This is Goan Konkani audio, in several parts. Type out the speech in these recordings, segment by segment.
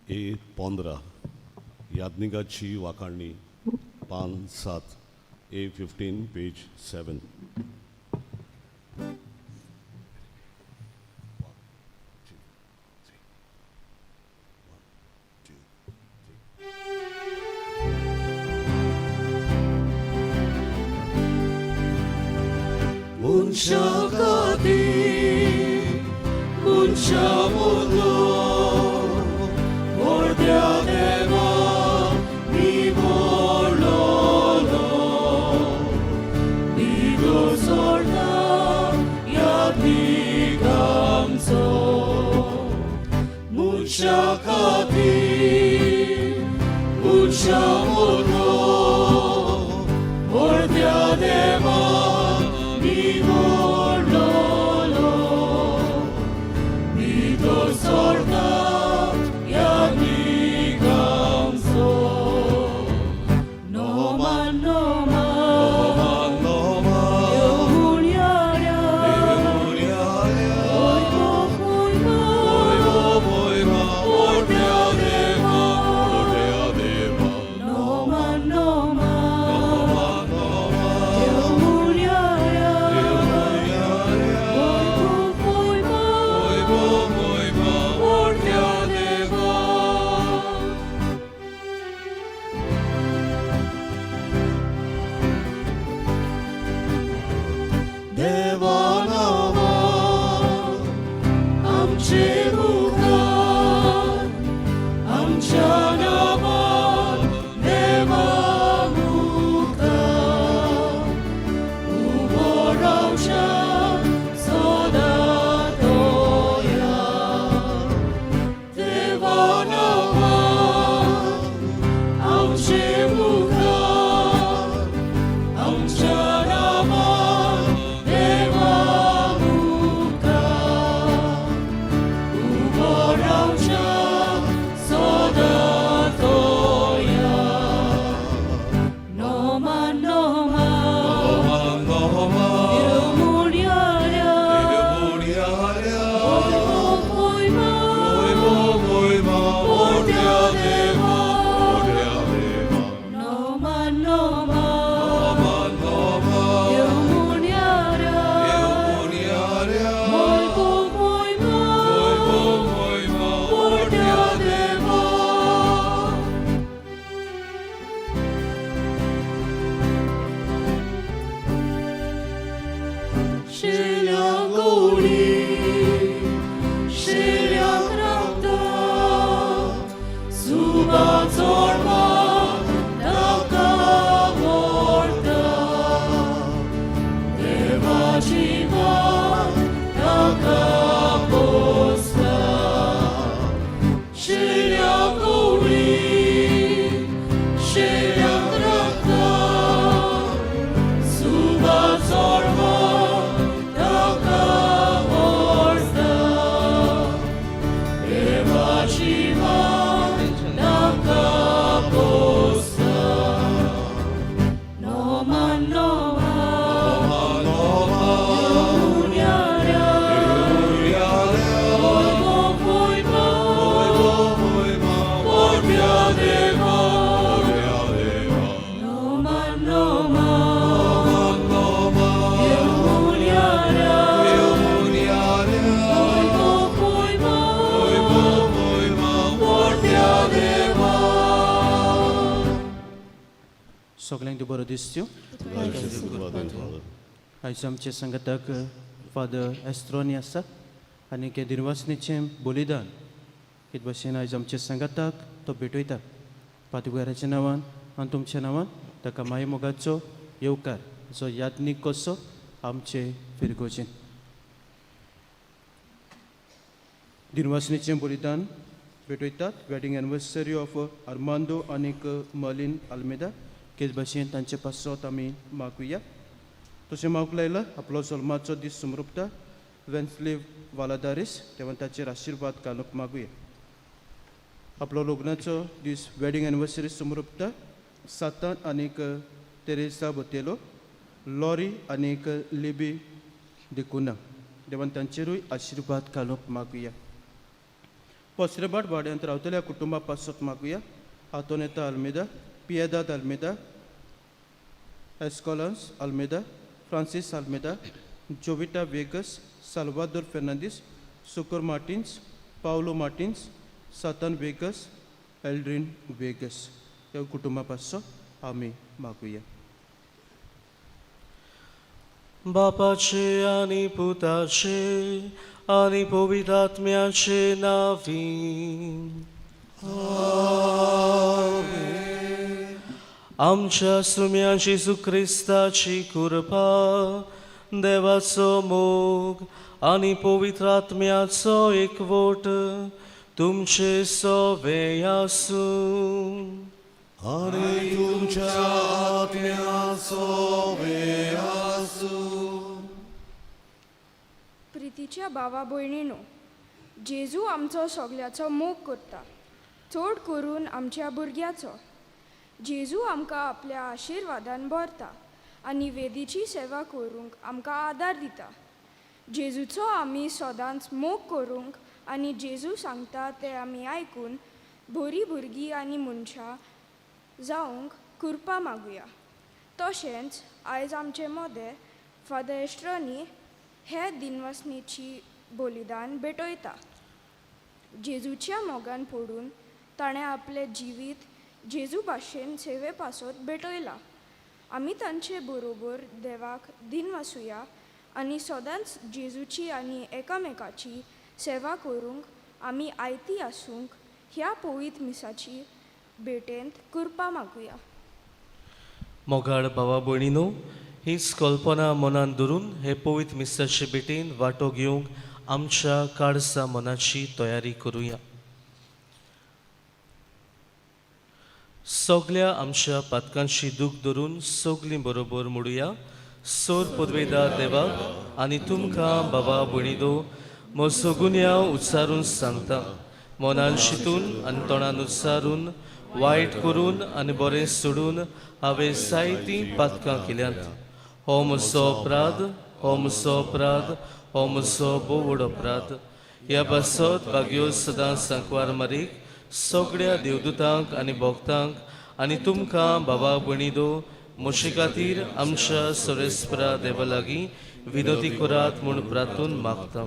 ए 15, याज्ञिकाची वाखाणणी, पान 7, ए 15, पेज 7. मनशा खातीर मनशा मोदलो व्हडल्या देवा निवडलोलो निगो सोडता यादीक आमचो मनशा खातीर मनशा मोदलो व्हडल्या देवा निवडलोलो निगो सोडता यादीक आमचो. नोमा नोमा देव मुणयाऱ्या होय मोय देवा नोमा नोमा देव मुणयाऱ्या होय मोय देवा. देवा नांवा आमचे मुखार आमच्या नांवान देवा मुखार उबो रावच्या सदां तोया. देवा नांवान आमचे मुखार आमच्या नांवान देवा मुखार उबो रावच्या सदां तोया. नोमा नोमा देव मुणयाऱ्या होय मोय देवा नोमा नोमा देव मुणयाऱ्या होय मोय देवा. शेल्या गोडी शेल्याक रावता सुबा चोडपा ताका व्हरता देवा जिवान ताका पोसता. शेल्या गोडी शेल्याक रावता सुबा चोडपा ताका व्हरता देवा जिवान ताका पोसता. नोमा नोमा मुणयाऱ्या होय मोय देवा नोमा नोमा देव मुणयाऱ्या होय मोय देवा. सगळ्यांक बरो दिसत्यो. आयज आमच्या संगताक फादर एस्ट्रोनी आसा आनी हे दिनवासनीचें बलिदान हे भशेन आयज आमच्या संगताक तो भेटयता. पादुगाराच्या नांवान आनी तुमच्या नांवान ताका माय मोगाचो येवकार जो याज्ञीक कसो आमचे फिरगोजेन दिनवासनीचें बलिदान भेटयतात. वेडींग एनिवर्सरी ऑफ आर्मांदो आनीक मलिन आल्मेदा, के भशेन तांचे पासत आमी मागुया. तशें मागूंक लायला आपलो जल्माचो दीस समरुपता वेन्सली वालादारीस, तेव्हा ताचेर आशिर्वाद घालूंक मागुया. आपलो लग्नाचो दीस वेडींग एनिवर्सरी समरुपता सातान आनीक तेरेसा बोतेलो, लॉरी आनीक लिबी देखुना, देवान तांचेरूय आशिर्वाद घालूंक मागुया. पसरेबाट वाड्यांत रावतल्या कुटुंबा पासत मागुया. Antoneta Almeida, Piedad Almeida, Escolans Almeida, Francis Almeida, Jovita Vegas, Salvador Fernandes, Sukur Martins, Paulo Martins, Satan Vegas, Eldrin Vegas ह्या कुटुंबा पासत आमी मागुया. बापाचे आनी पुताचे आनी पवित्र आत्म्याचे नांवी. आमच्या सुम्या जेजू क्रिस्ताची कृपा, देवाचो मोग आनी पवित्र आत्म्याचो एकवट तुमचे सवे आसूं. आनी तुमच्या आत्म्याचो वे आसूं. प्रितीच्या भावा भयणीनो, जेजू आमचो सगल्याचो मोग करता, चड करून आमच्या भुरग्याचो. जेजू आमकां आपल्या आशिर्वादान भरता आनी वेदीची सेवा करूंक आमकां आदार दिता. जेजूचो आमी सदांच मोग करूंक आनी जेजू सांगता तें आमी आयकून बरीं भुरगीं आनी मनशां जावंक कृपा मागुया. तशेंच आयज आमचे मदें फादर एस्ट्रोनी हे दिनवासनीची बलिदान भेटयता. जेजूच्या मोगान पडून ताणें आपलें जिवीत जेजू भाशेन सेवे पासत भेटयलां. आमी तांचे बरोबर देवाक दिनवासुया आनी सदांच जेजूची आनी एकामेकाची सेवा करूंक आमी आयती आसूंक ह्या पवित्र मिसाची भेटेंत कृपा मागुया. मोगाळ भावा भयणीनो, हीच कल्पना मनान धरून हे पवित्र मिसाचे भेटेन वांटो घेवंक आमच्या काळसा मनाची तयारी करुया. सगल्या आमच्या पातकांची दूख धरून सगलीं बरोबर म्हणुया. सोर पुदवेदा देवाक आनी तुमकां बाबा भयणीदो म्हजो गुन्यांव उच्चारून सांगता. मनान शितून आनी तोंडान उच्चारून, वायट करून आनी बरें सोडून हांवें जायतीं पातकां केल्यांत. हो म्हजो अपराध, हो म्हजो अपराध, हो म्हजो भोव व्हड अपराध. ह्या पासत भाग्यो सदां सांकवार मारीक, सगळ्या देवदूतांक आनी भक्तांक आनी तुमकां बाबा भयणीदो म्हजे खातीर आमच्या सोरेस्परा देवा लागीं विनोती करात म्हूण प्रार्थून मागता.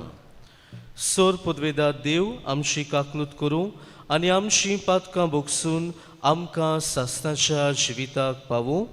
सोर पुदवेदा देव आमची काकलूत करूं आनी आमची पातकां भोगसून आमकां सासणाच्या जिविताक पावूं.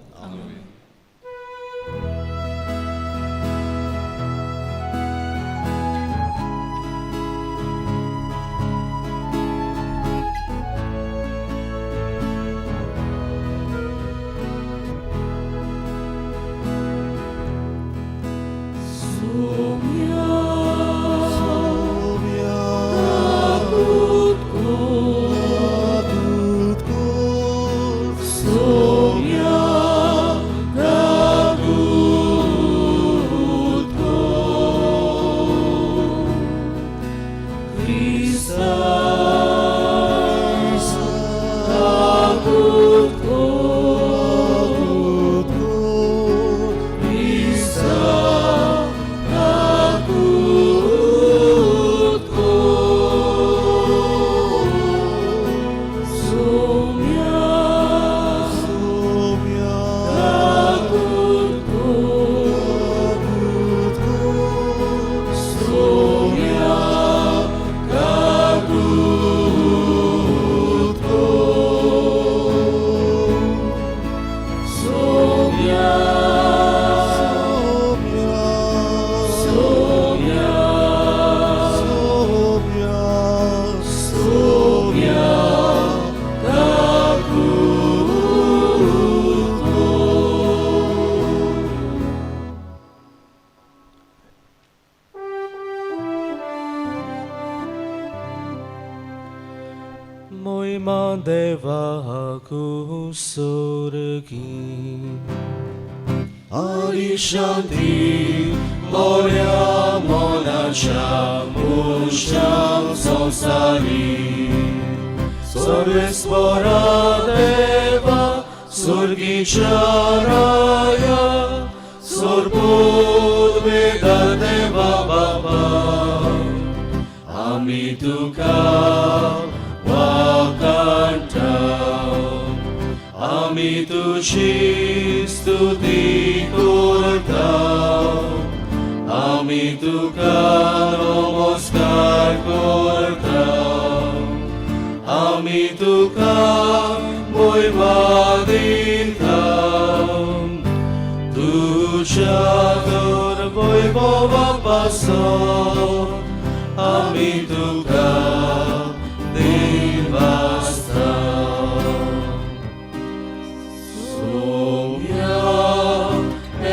मोहिमा देवाकू सोर्गी आनी शांती बऱ्या मनाच्या मनशांक संवसारी. सर्वेस्परा देवा सुर्गीच्या राया, सोरपूत वेदा देवा बाबा, आमी तुका काडटा आमी तुजी स्तुती करता आमी तुका नमस्कार करता आमी तुका मोयमा दिता तुज्या तर वैभवा पासत आमी तुका दिनवासता सोम्या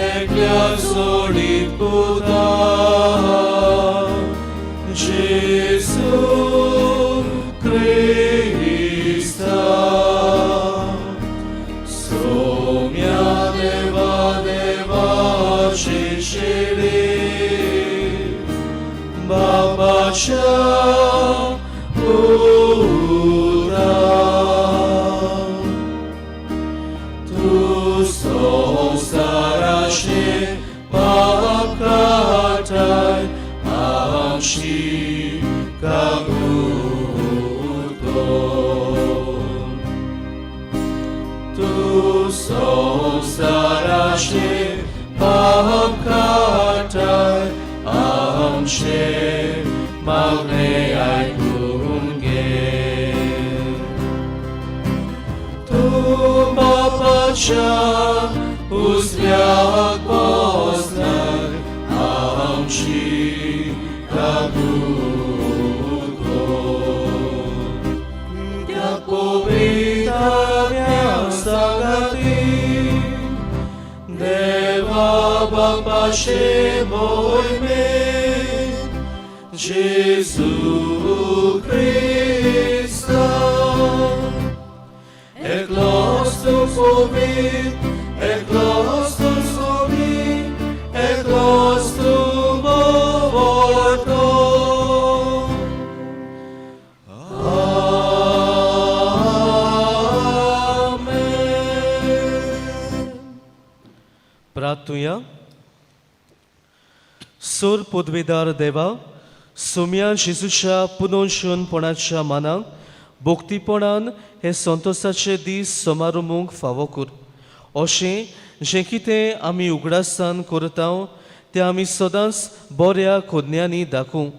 एकल्या सोडीत पुता जेसू क्रिस्ता सोम्या देवा देवाची शिरी बाबाच्या पुता तूं संवसाराचे पाप काडटाय आमची काकूट कर. तूं संवसाराचे पाप काडटाय आमचें मागणें आयकून घे. तूं बापाच्या उजव्याक बसलाय आमची काकूट कर. कित्याक पवित्र आत्म्या सांगाती देवा बापाचे मोहिमेन जेजू क्रिस्ता एकलोच तूं पवित्र एकलोच तूं स्वामी एकलोच तूं मोवतो. आमेन. प्रार्थुया. सोर पदवेदार देवा सोम्या जेजूच्या पुनर्जीवनपणाच्या मानाक भक्तीपणान हे संतोसाचे दीस समारोमूंक फावो कर अशें जें कितें आमी उगडासान करता तें आमी सदांच बऱ्या खोदन्यांनी दाखोवं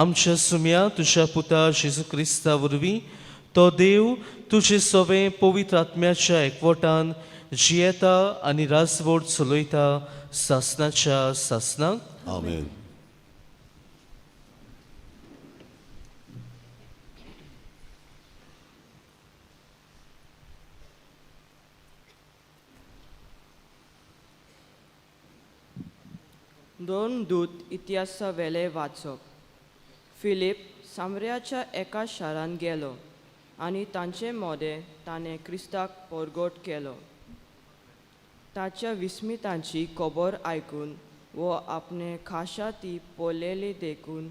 आमच्या सुम्या तुज्या पुता जेजू क्रिस्ता वरवीं तो देव तुजे सवें पवित्र आत्म्याच्या एकवटान जियेता आनी राजवट चलयता सासनाच्या सासनाक. आमेन. दोन दूत इतिहासावेले वाचप. फिलीप सामर्याच्या एका शारांत गेलो आनी तांचे मोदें ताणें क्रिस्ताक परगट केलो. ताच्या विस्मितांची खबर आयकून वो आपणे खाशा ती पळयली देखून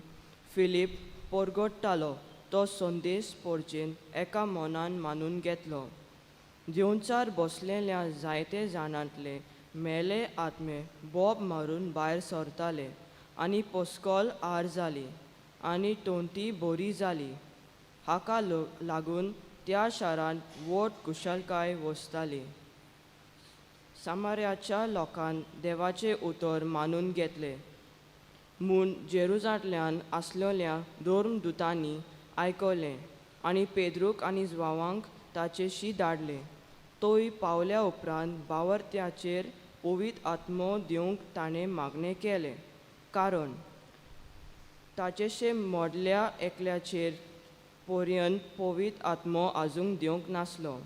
फिलीप परगट्टालो तो संदेश परजेन एका मनान मानून घेतलो. देंवचार बसलेल्या जायते जाणांतले मेले आत्मे बोब मारून भायर सरताले आनी पोस्कोल आर जाली आनी तोंती बरी जाली. हाका लागून त्या शारांत व्हड कुशलकाय वसताली. सामार्याच्या लोकान देवाचें उतर मानून घेतलें म्हूण जेरुजांतल्यान आसलेल्या धर्मदुतांनी आयकलें आनी पेद्रूक आनी ज्वावांक ताचेशी धाडले. तोय पावल्या उपरांत बावर्त्याचेर पवित्र आत्मो दिवंक ताणें मागणें केलें कारण ताचेशे मोडल्या एकल्याचेर पर्यंत पवित्र आत्मो आजूंक दिवंक नासलो.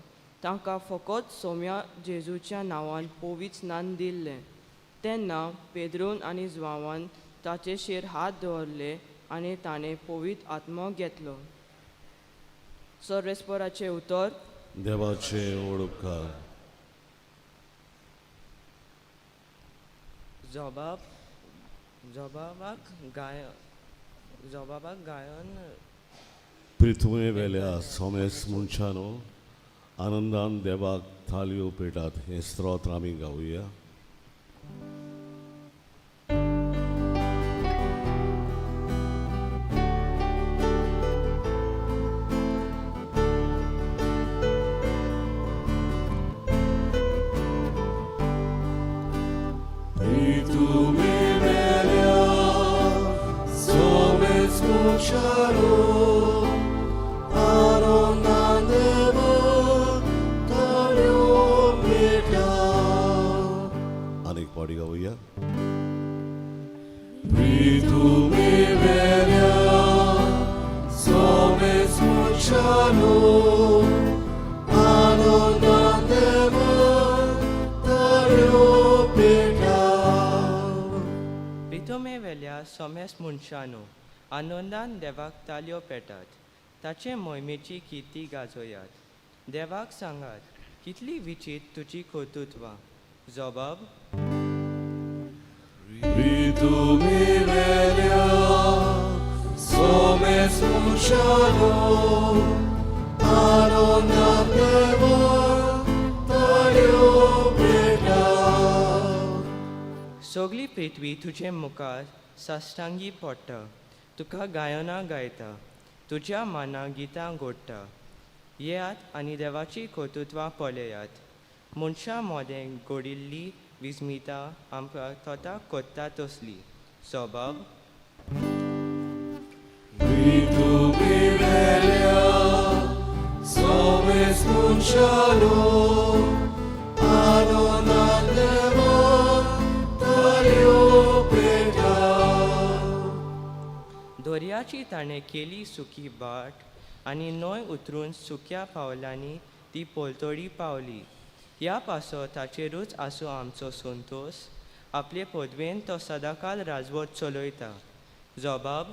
तांकां फकत सोम्या जेजूच्या नांवान पवित्र स्नान दिल्लें. तेन्ना पेद्रून आनी ज्वावान ताचेशेर हात दवरले आनी ताणें पवित्र आत्मो घेतलो. सर्वेस्पराचें उतर. देवाचे उपकार. जॉबाब जॉबाबाक गाय जॉबाबाक गायन. पृथ्वी वेल्या सोमेस मनशानो आनंदान देवाक थालयो पेटात हें स्तोत्र आमी गावया. आनंदान देवाक ताळयो पेटात. पितुमेवेल्या सोमेस मनशानो, आनंदान देवाक तालयो पेटात, ताचे मोहिमेची किर्ती गाजोयात. देवाक सांगात, कितली विचीत तुजी कर्तृत्वां. जबाब Pritumi velia, somes munciano, आनंदान देवाक ताळयो पेटात. सगली पृथ्वी तुजे मुखार साश्टांगी पडटा, तुका गायनां गायता, तुज्या मानां गितां गोडटा. येयात आनी देवाची कर्तृत्वां पळयात. मनशां मदें घडिल्ली विस्मिता आमकां तोता कोत्ता तसली. स्वभाव Pritumi velia, somes munciano, आनंदान देवाक ताळयो पेटात. दर्याची ताणें केली सुकी बाट आनी न्हंय उतरून सुक्या पावलांनी ती पलतडी पावली. ह्या पासो ताचेरूच आसूं आमचो संतोस, आपले पदवेन तो सदांकाल राजवट चलयता. जबाब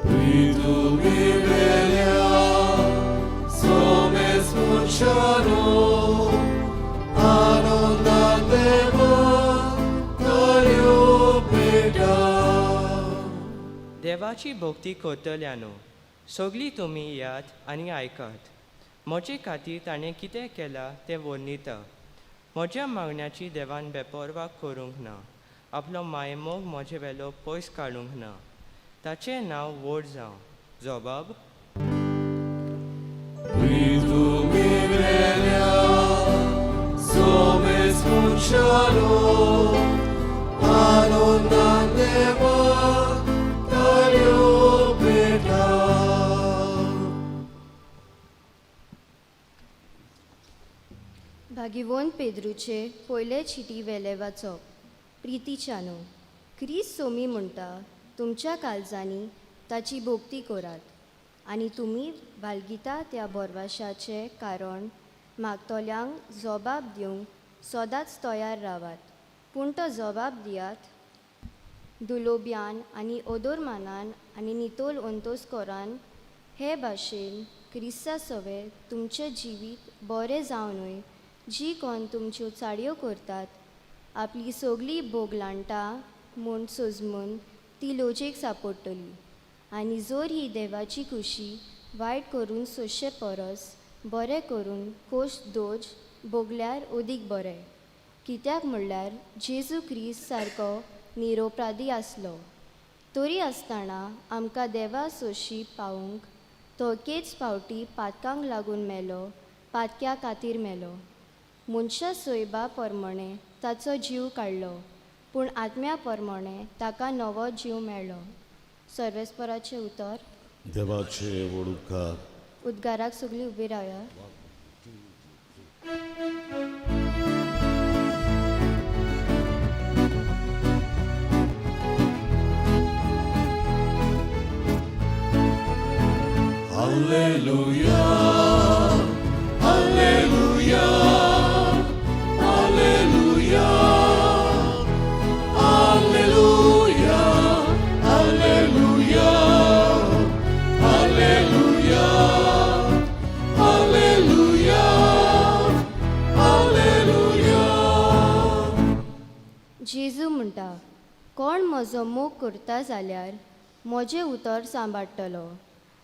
Pritumi velia, somes munciano, आनंदान देवाक ताळयो पेटात. देवाची भक्ती करतल्यानो, सगळीं तुमी येयात आनी आयकात. म्हजे खातीर ताणें कितें केलां तें वर्णिता. म्हज्या मागण्याची देवान बेपर्वा करूंक ना, आपलो मायमोग म्हजे वेलो पयस काडूंक ना. ताचें नांव व्हड जावं. जबाब Pritumi velia, somes munciano, आनंदान देवाक ताळयो पेटात. भागिवोन पेद्रूचे पयले चिटी वेले वाचप. प्रितीच्यानो, क्रिस्त सोमी म्हणटा, तुमच्या काळजांनी ताची भोक्ती करात आनी तुमी बालगिता त्या बोरवाशाचें कारण मागतल्यांक जबाब दिवंक सदांच तयार रावात. पूण तो जबाब दियात दुलोब्यान आनी ओदोरमानान आनी नितोल अंतोस्कोरान. हे भाशेन क्रिस्ता सवें तुमचें जिवीत बरें जावनूय जी कोण तुमच्यो चाडयो करतात आपली सगळी भोगलांटा म्हूण सोजमून ती लोजेक सापडटली. आनी जर ही देवाची खुशी वायट करून सोंसचे परस बरें करून खोश दोज भोगल्यार अदीक बरें. कित्याक म्हणल्यार जेजू क्रिस्त सारको निरोपराधी आसलो तरी आसतना आमकां देवा सोशी पावूंक तो एकेच फावटी पातकांक लागून मेलो, पातक्या खातीर मेलो. मनशा सोयबा प्रमाणे ताचो जीव काडलो, पूण आत्म्या प्रमाणे ताका नवो जीव मेळ्ळो. सर्वेस्पराचें उतर. देवाचे व्हड उपकार. उद्गाराक सगळीं उबी रावया. Alleluia, Alleluia, Alleluia, Alleluia, Alleluia, Alleluia, Alleluia, Alleluia. जेजू म्हणटा, कोण म्हजो मोग करता जाल्यार म्हजें उतर सांबाळटलो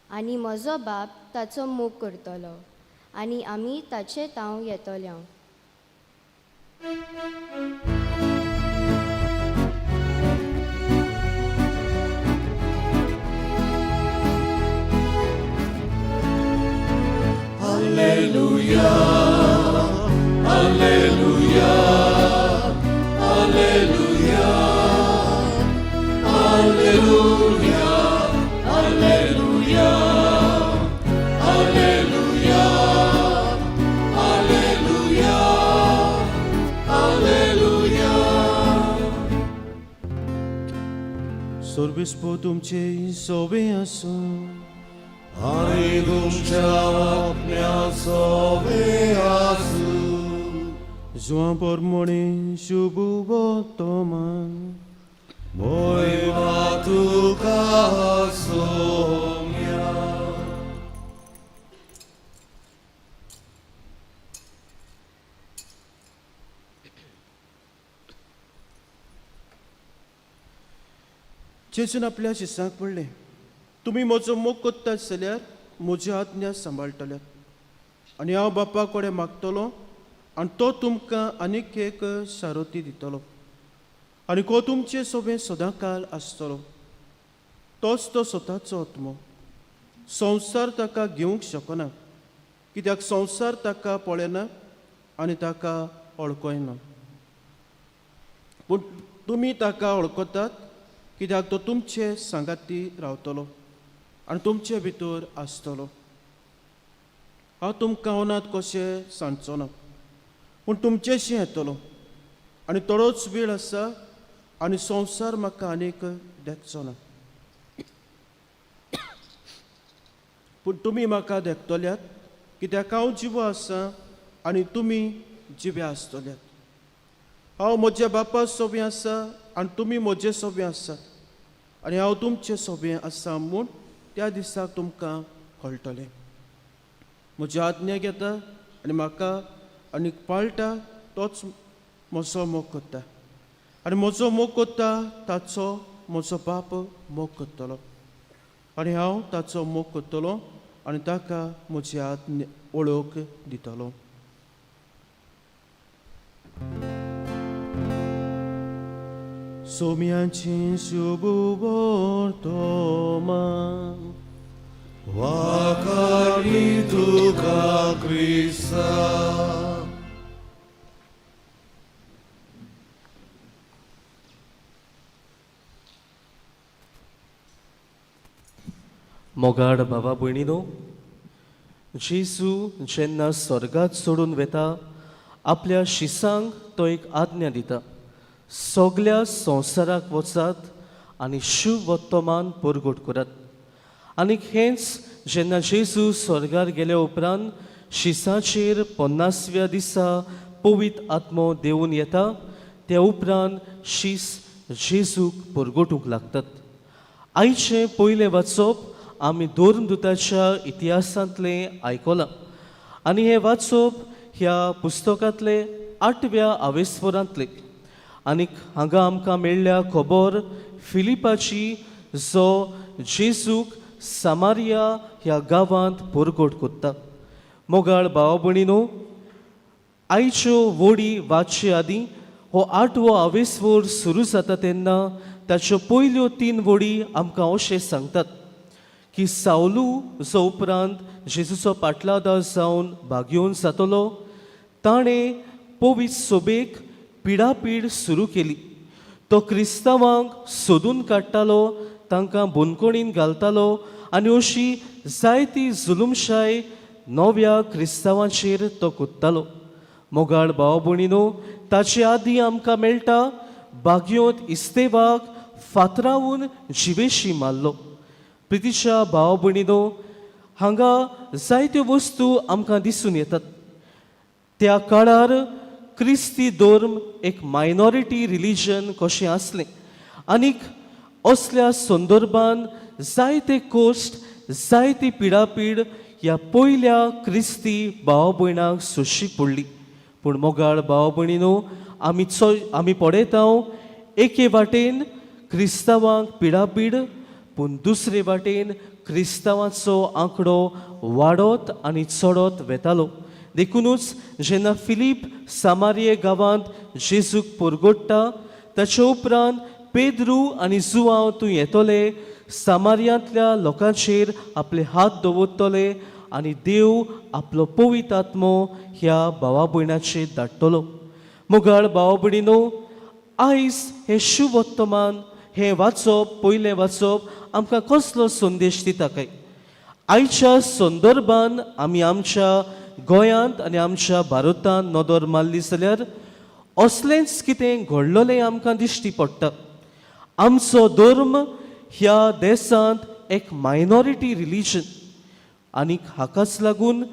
आनी म्हजो बाप ताचो मोग करतलो आनी आमी ताचे तांव येतले. Alleluia, Alleluia, Alleluia, Alleluia, Alleluia, Alleluia, Alleluia, Alleluia. सोर्बिस्पो तुमचे सोबे आसूं. आनी तुमच्या आत्म्याचो आसूं. जुआं पोरमोणी शुभ वर्तमान. मोयमा तुका सोम्या. जेजून आपल्या शिसांक म्हणलें, तुमी म्हजो मोग कोत्तात जाल्यार म्हज्यो आज्ञा सांबाळटल्यात, आनी हांव बापा कडेन मागतलो आनी तो तुमकां आनीक एक सारोती दितलो, आनी को तुमचे सोबें सदां काल आसतलो. तोच तो स्वताचो आत्मो. संवसार ताका घेवंक शकना, कित्याक संवसार ताका पळयना आनी ताका वळखना. पूण तुमी ताका वळखतात, कित्याक तो तुमचे सांगाती रावतलो आनी तुमचे भितर आसतलो. हांव तुमकां अनाथ कशें सांगचो ना, पूण तुमचेशी येतलो. आनी थोडोच वेळ आसा आनी संवसार म्हाका आनीक देखचो ना, पूण तुमी म्हाका देखतल्यात, कित्याक हांव जिवो आसा आनी तुमी जिवे आसतल्यात. हांव म्हज्या बापा सोबें आसा आनी तुमी म्हजे सोबें आसात, आनी हांव तुमचे सोबें आसा म्हूण त्या दिसाक तुमकां कळटलें. म्हजी आज्ञा घेता आनी म्हाका आनी पाळटा तोच म्हजो मोग करता, आनी म्हजो मोग करता ताचो म्हजो बाप मोग करतलो, आनी हांव ताचो मोग करतलो आनी ताका म्हजी आज्ञा वळख दितलो. सोम्याची शुभ वर्तमान. वाखाणी तुका क्रिस्ता. मोगाड बाबा भयणीनो, जेजू जेन्ना स्वर्गात सोडून वेता आपल्या शिसांक तो एक आज्ञा दिता, सगल्या संवसाराक वचात आनी शुभ वर्तमान परगट करात. आनीक हेंच जेन्ना जेजू स्वर्गार गेल्या उपरांत शिसाचेर 50व्या दिसा पवित्र आत्मो देवून येता, त्या उपरांत शीस जेजूक परगटूंक लागतात. आयचें पयलें वाचप आमी धर्मदुताच्या इतिहासांतलें आयकलां, आनी हें वाचप ह्या पुस्तकांतले 8व्या आवेस्वरांतलें. आनीक हांगा आमकां मेळ्ळ्या खबर फिलिपाची, जो जेजूक सामारिया ह्या गांवांत परगट कोत्ता. मोगाळ भाव भयणीनो, आयच्यो वोडी वाचचे आदीं हो 8वो आवेस्वर सुरू जाता तेन्ना ताच्यो पयल्यो 3 वोडी आमकां अशें सांगतात की सावलू जो उपरांत जेजूचो पाटलादार जावन भागयोवन जातलो, ताणें पवित्र सोबेक पिडापीड सुरू केली. तो क्रिस्तांवांक सोदून काडटालो, तांकां बंदखणीन घालतालो आनी अशी जायती जुलुमशाय नव्या क्रिस्तांवांचेर तो कोत्तालो. मोगाळ भाव भयणीनो, ताचे आदीं आमकां मेळटा बागयोंत इस्तेवाक फातरावून जिवेशी मारलो. प्रितीच्या भाव भयणीनो, हांगा जायत्यो वस्तू आमकां दिसून येतात. त्या काळार क्रिस्ती धर्म एक मायनॉरिटी रिलीजन कशें आसलें, आनीक असल्या संदर्भान जायते कोश्ट, जायती पिडापीड ह्या पयल्या क्रिस्ती भाव भयणांक सोंशी पडली. पूण मोगाळ भाव भयणीनो, आमी पळयता एके वाटेन क्रिस्तांवांक पिडापीड, पूण दुसरे वाटेन क्रिस्तांवाचो आंकडो वाडत आनी चडत वेतालो. देखुनूच जेन्ना फिलीप सामारिये गांवांत जेजूक परगोडटा, ताचे उपरांत पेद्रू आनी जुआंव तूं येतले, सामारियांतल्या लोकांचेर आपले हात दवरतले आनी देव आपलो पवित्र आत्मो ह्या भावा भयणाचेर धाडटलो. मोगाळ भाव भयणीनो, आयज हें शुभवर्तमान, हें वाचप, पयलें वाचप आमकां कसलो संदेश दिता काय? आयच्या संदर्भान आमी आमच्या गोंयांत आनी आमच्या भारतांत नदर मारली जाल्यार असलेंच कितें घडलेलें आमकां दिश्टी पडटा. आमचो धर्म ह्या देशांत एक मायनॉरिटी रिलीजन. आनीक हाकाच लागून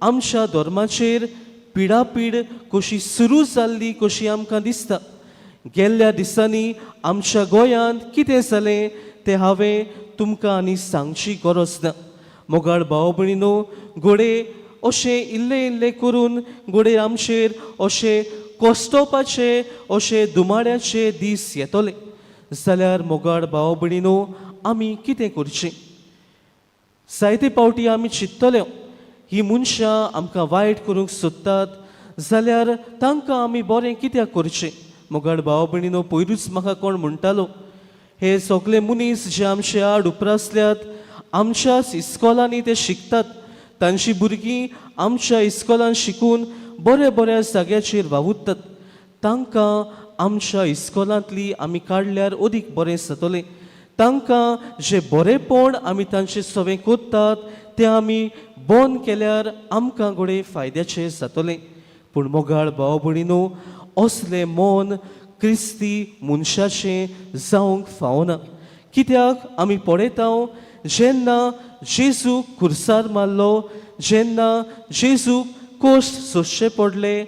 आमच्या धर्माचेर पिडापीड कशी सुरू जाल्ली कशी आमकां दिसता. गेल्ल्या दिसांनी आमच्या गोंयांत कितें जालें तें हांवें तुमकां आनी सांगची गरज ना. मोगाळ भाव भयणीनो, घडये अशें इल्लें इल्लें करून घडये आमचेर अशें कोसटोवपाचे अशें दुमाड्याचे दीस येतले जाल्यार मोगाळ भाव भयणीनो आमी कितें करचें? जायते फावटी आमी चिंततले ही मनशां आमकां वायट करूंक सोदतात जाल्यार तांकां आमी बरें कित्याक करचें? मोगाळ भाव भयणीनो, पयरूच म्हाका कोण म्हणटालो, हे सगळे मनीस जे आमचे आड उप्रासल्यात आमच्याच इस्कोलांनी ते शिकतात, तांची भुरगीं आमच्या इस्कोलान शिकून बऱ्या बऱ्या जाग्याचेर वावुरतात, तांकां आमच्या इस्कोलांतली आमी काडल्यार अदीक बरें जातलें. तांकां जें बरेंपण आमी तांचे सवें करतात तें आमी बंद केल्यार आमकां घडये फायद्याचें जातलें. पूण मोगाळ भाव भयणीनो, असलें मन क्रिस्ती मनशाचें जावंक फावना. कित्याक आमी पळयता जेन्ना जेजूक खुर्सार मारलो, जेन्ना जेजूक कश्ट सोंसचे पडले,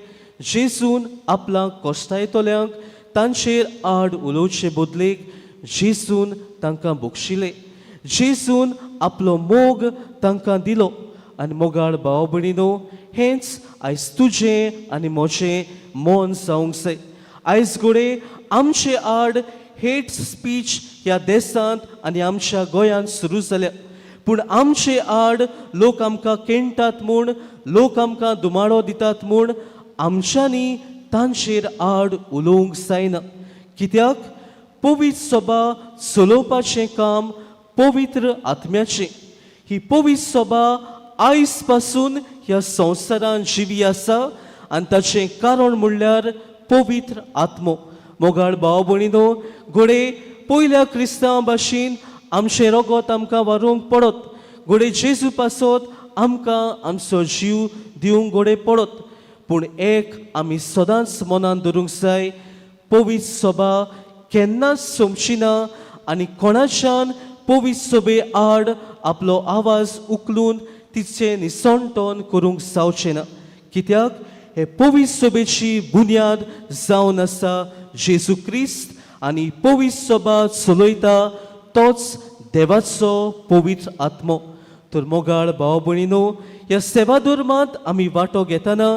जेजून आपल्या कश्टायतल्यांक तांचेर आड उलोवचे बदलेक जेजून तांकां बक्षिले, जेजून आपलो मोग तांकां दिलो. आनी मोगाळ भाव भयणीनो, हेंच आयज तुजें आनी म्हजें मन जावंक जाय. आयज घडये आमचे आड हेट स्पीच ह्या देशांत आनी आमच्या गोंयांत सुरू जाल्या, पूण आमचे आड लोक आमकां केणटात म्हूण, लोक आमकां दुमाडो दितात म्हूण आमच्यांनी तांचेर आड उलोवंक जायना. कित्याक पवित्र सभा चलोवपाचें काम पवित्र आत्म्याचें. ही पवित्र सभा आयज पासून ह्या संवसारांत जिवी आसा आनी ताचें कारण म्हणल्यार पवित्र आत्मो. मोगाळ भाव भयणीनो, घडये पयल्या क्रिस्तांव भाशेन आमचें रगत आमकां वारोवंक पडत, घडये जेजू पासत आमकां आमचो जीव दिवंक घडये पडत, पूण एक आमी सदांच मनान धरूंक जाय, पवित्र सभा केन्नाच सोंपची ना आनी कोणाच्यान पवित्र सभे आड आपलो आवाज उखलून तिचें निसणटण करूंक जावचें ना. कित्याक हे पवित्र सभेची बुन्याद जावन आसा जेजू क्रिस्त आनी पवित्र सभा चलयता तोच देवाचो पवित्र आत्मो. तर मोगाळ भाव भयणीनो, ह्या सेवा धर्मांत आमी वांटो घेतना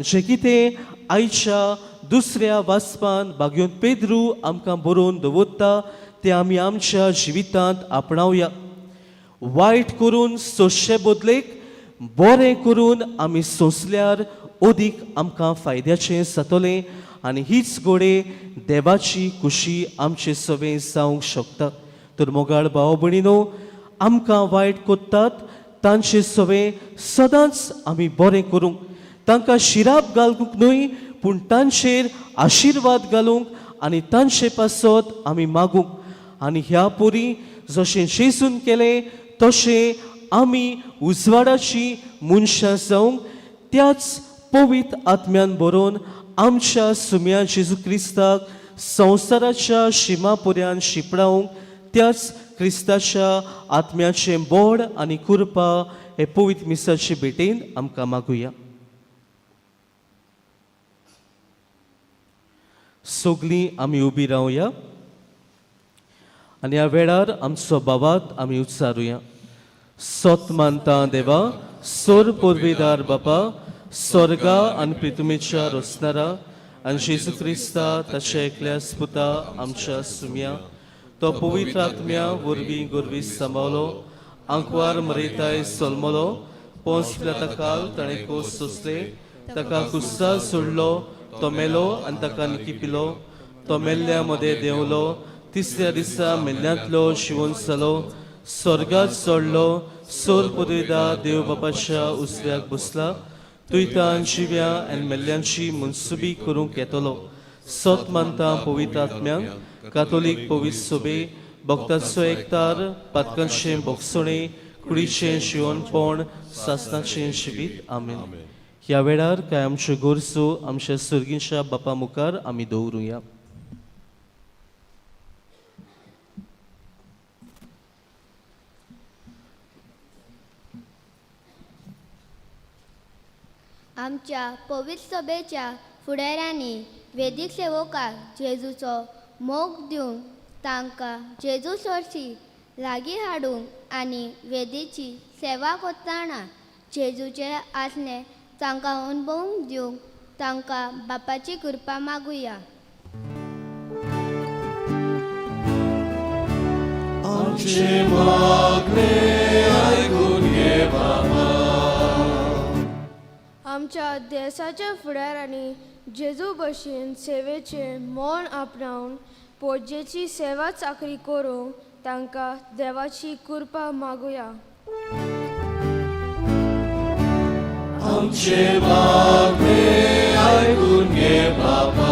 जें कितें आयच्या दुसऱ्या वाचपान बागयोन पेद्रू आमकां बरोवन दवरता तें आमी आमच्या जिवितांत आपणावया. वायट करून सोंसचे बदलेक बरें करून आमी सोंसल्यार अदीक आमकां फायद्याचें जातलें आनी हीच घडये देवाची खुशी आमचे सवें जावंक शकता. तर मोगाळ भाव भयणीनो, आमकां वायट करतात तांचे सवें सदांच आमी बरें करूंक, तांकां शिराप घालूंक न्हय पूण तांचेर आशिर्वाद घालूंक आनी तांचे पासत आमी मागूंक. आनी ह्या परी जशें जेजून केलें तशें आमी उजवाडाची मनशां जावंक त्याच पवित्र आत्म्यान बरोवन आमच्या सुम्या जेजू क्रिस्ताक संवसाराच्या शिमा पर्यंत शिंपडावंक त्याच क्रिस्ताच्या आत्म्याचें बोड आनी कृपा हे पवित्र मिसाचे भेटेन आमकां मागुया. सगळीं आमी उबी रावया आनी ह्या वेळार आमचो बाबात आमी उच्चारुया. सत मानता देवा, सोर पोरवेदार बापा, स्वर्गा आनी प्रितुमेच्या रोसनारा आनी जेजू क्रिस्ता ताच्या एकल्या स्पुता आमच्या सुम्या, तो पवित्र आत्म्या वरवीं गोरवी सांबावलो, आंकवार मरेताय सोलमलो, पोंस काल ताणें कोस सोंसले, ताका कुस्सा सोडलो, तो मेलो आनी ताका निकिपिलो, तो मेल्ल्या मदें देंवलो, तिसऱ्या दिसा मेल्ल्यांतलो शिवोन जालो, स्वर्गात चडलो, सोर पुरयता देव बापाच्या उसऱ्याक बसला, तुयतान जिव्या आनी मेल्ल्यांची मनसुबी करूंक येतलो. सत मानता पवित्र आत्म्यांक, कातोलीक पवित्र सोबे, भक्ताचो एकतार, पातकांचें भोगसणें, कुडीचें शिवणपण, सासनाचें शिबीत. आमेन. ह्या वेळार काय आमच्यो गरजो आमच्या सुर्गींच्या बापा मुखार आमी दवरुया. आमच्या पवित्र सभेच्या फुडाऱ्यांनी वेदीक सेवकाक जेजूचो मोग दिवंक तांकां जेजू सरशी लागीं हाडूंक आनी वेदीची सेवा करतना जेजूचे आसणे तांकां अणभवूंक दिवंक तांकां बापाची कृपा मागुया. आमचे मागणे आयकून घे बाबा. आमच्या देसाच्या फुडारांनी जेजू भशेन सेवेचें मौन आपणावन पोजेची सेवा चाकरी करूंक तांकां देवाची कृपा मागुया. आमचे मागणे आयकून घे बाबा.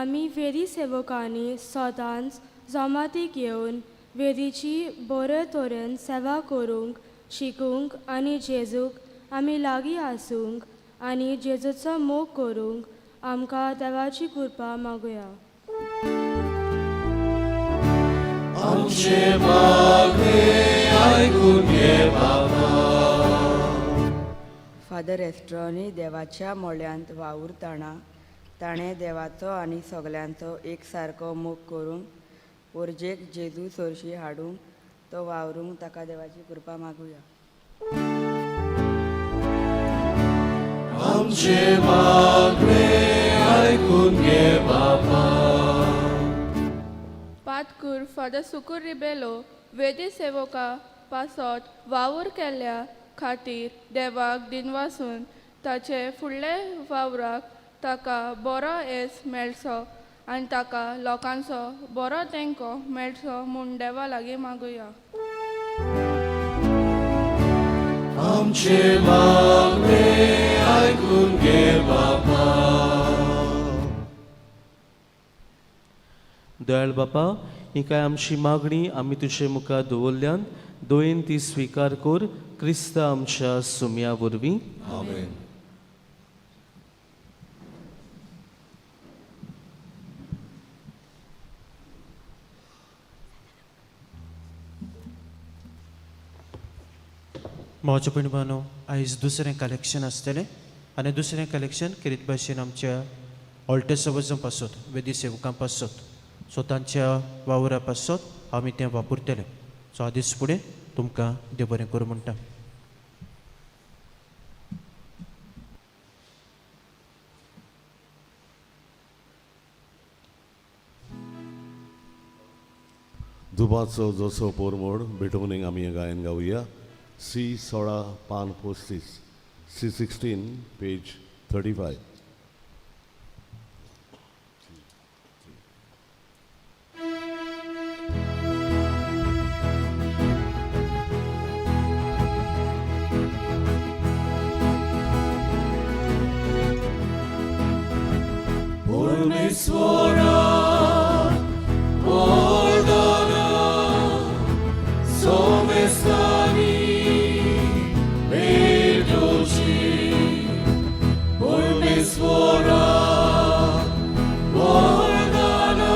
आमी वेदी सेवकांनी सदांच जमातीक येवन वेदीची बरे तरेन सेवा करूंक शिकूंक आनी जेजूक आमी लागीं आसूंक आनी जेजूचो मोग करूंक आमकां देवाची कृपा मागुया. आमचे मागणे आयकून घे बाबा. फादर एस्ट्रॉनी देवाच्या मोळ्यांत वावुरतना ताणें देवाचो आनी सगल्यांचो एक सारको मोग करूंक उर्जेक जेजू सरशी हाडूंक तो वावरूंक ताका देवाची कृपा मागुया. आमचे मागणे आयकून घे बाबा. पातकूर फादर सुकूर रिबेलो वेदी सेवका पासत वावर केल्ल्या खातीर देवाक दिनवासून ताचे फुडले वावराक ताका बरो येस मेळचो आनी ताका लोकांचो बरो तेंको मेळचो म्हूण देवा लागीं मागुया. आमचे मागणे आयकून घे बाबा. दयाळ बापा, ही काय आमची मागणी आमी तुजे मुखार दवरल्यान दोयेन ती स्विकार कर क्रिस्त आमच्या सुमया वरवीं. आमेन. म्हज्या भयण आयज दुसरें कलेक्शन आसतलें आनी दुसरें कलेक्शन करीत भाशेन आमच्या ऑल्टे सवजां पासत वेदी सेवकां पासत सो तांच्या वावरा पासत आमी तें वापरतले. सो आदीच फुडें तुमकां देव बरें करूं म्हणटा. दुबाचो जसो पोरमोड भेटवणीक आमी हें गायन गावया. सी 16 पान 35, C 16 page 35. परमेश्वरा वरदाना सोमेस्तानी भेटोची. परमेश्वरा वरदाना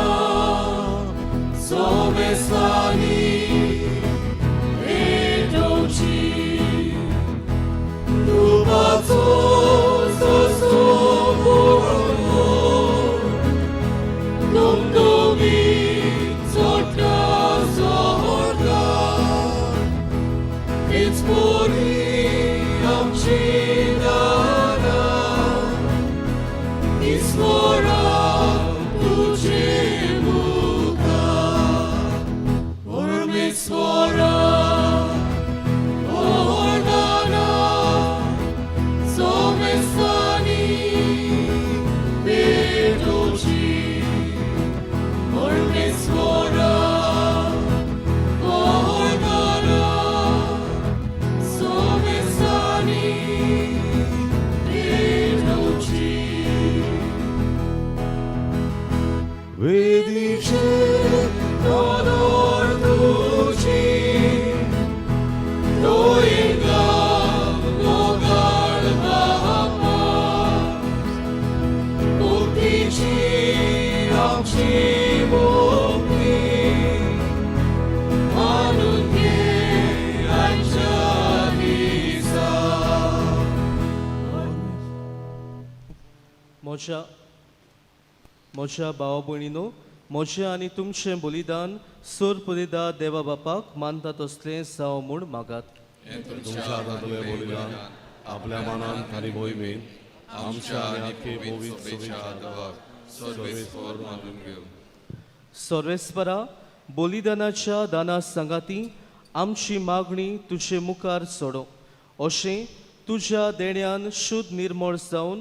सोमेस्तानी भेटोची. दुबाचो जसो पोरमोड डोमडोमी चोडटा सोडटा हीच पोरी आमची दाना ईश्वरा तुजे मुखार. परमेश्वरा वरदाना सोमेस्तानी भेटोची. परमेश्वरा वरदाना सोमेस्तानी भेटोची. वेदीचे नदर तुजी दोयेंगा मोगाळ बापा मुक्तीची आमची मुक्ती मानून घे आयच्या दिसा. म्हज्या म्हज्या भावा भयणीनो, म्हजें आनी तुमचें बलिदान सोर पुरेदा देवा बापाक मानता तसलें जावं म्हूण मागात. तुमच्या हातांतलें बलिदान आपल्या मनान आनी मोहिमेन आमच्या आनी आख्खे पवित्र सभेच्या देवाक सर्वेस्पर मानून घेवं. सर्वेस्परा, बलिदानाच्या दाना सांगाती आमची मागणी तुजे मुखार सोडो, अशें तुज्या देण्यान शुद्ध निर्मळ जावन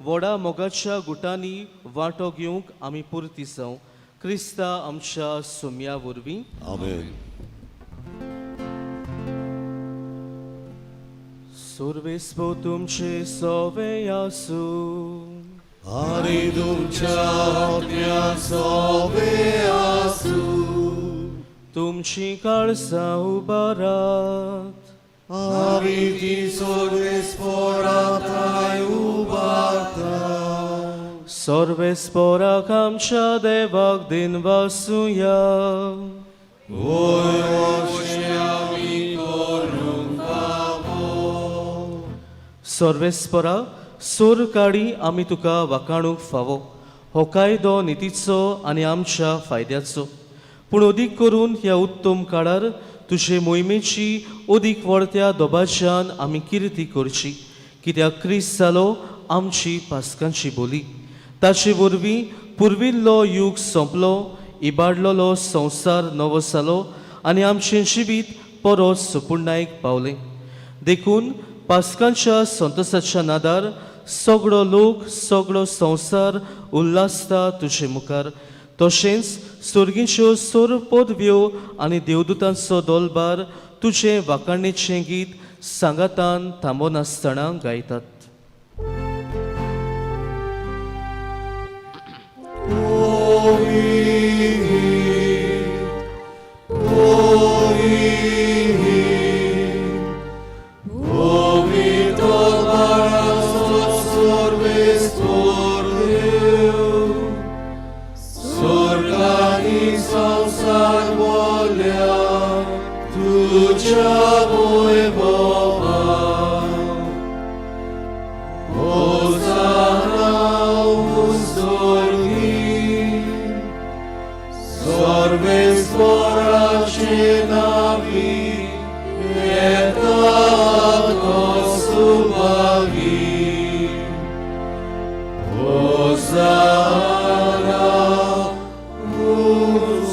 व्हडा मोगाच्या गुटांनी वांटो घेवंक आमी पुरती जावं, क्रिस्ता आमच्या सुम्या वरवीं. आमेन. सर्वेस्पो तुमचे सोवे आसूं. आनी तुमच्या आत्म्या सोवे आसूं. तुमची काळसां उबारात. आमी ती सर्वेस्परा थंय उबारता. सर्वेस्पराक आमच्या देवाक दिनवासुया. वय अशें आमी करूंक फावो. सर्वेस्परा, सोर काडी आमी तुका वाखाणूंक फावो. हो कायदो नितीचो आनी आमच्या फायद्याचो, पूण अदीक करून ह्या उत्तम काळार तुजे मोहिमेची अदीक वळत्या दबाज्यान आमी किर्ती करची, कित्याक क्रिस्त जालो आमची पास्कांची बोली. ताचे वरवीं पुर्विल्लो युग सोंपलो, इबाडलेलो संवसार नवो जालो आनी आमचें जिवीत परत सुपुर्णायक पावलें. देखून पास्कांच्या संतोसाच्या नादार सगळो लोक, सगळो संवसार उल्हासता तुजे मुखार. तशेंच सर्गीच्यो सोर पदव्यो आनी देवदूतांचो दोलबार तुजें वाखाणेचें गीत सांगातान थांबनासतना गायतात. स्वर्गानी संवसार बोल्या तुज्या वैभवान. होसाना स्वर्गी, सर्वेस्पराचे नांवी येता तो सुभागी. होसाना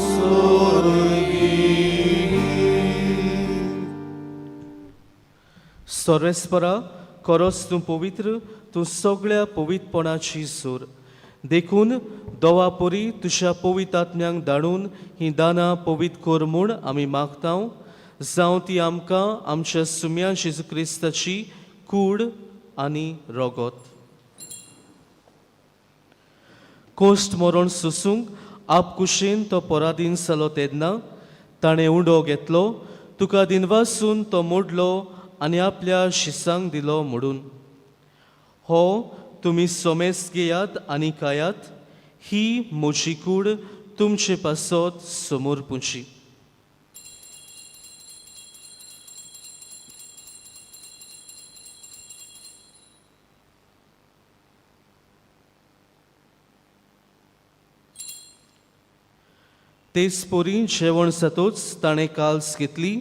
स्वर्गी. सर्वेस्परा, खरोच तूं पवित्र, तूं सगळ्या पवित्रपणाची सूर. देखून दोवा परी तुज्या पवित्र आत्म्यांक धाडून हीं दानां पवित्र कर म्हूण आमी मागता, जावं ती आमकां आमच्या सुम्या जेजू क्रिस्ताची कूड आनी रगत. कोश्ट मरण सोसूंक आपकुशेन तो पराधीन जालो तेन्ना ताणें उंडो घेतलो, तुका दिनवासून तो मोडलो आनी आपल्या शिसांक दिलो म्हणून, हो तुमी सोमेस घेयात आनी खायात, ही म्हजी कूड तुमचे पासत समोर पुंची. तेच परी जेवण जातोच ताणें काल्स घेतली,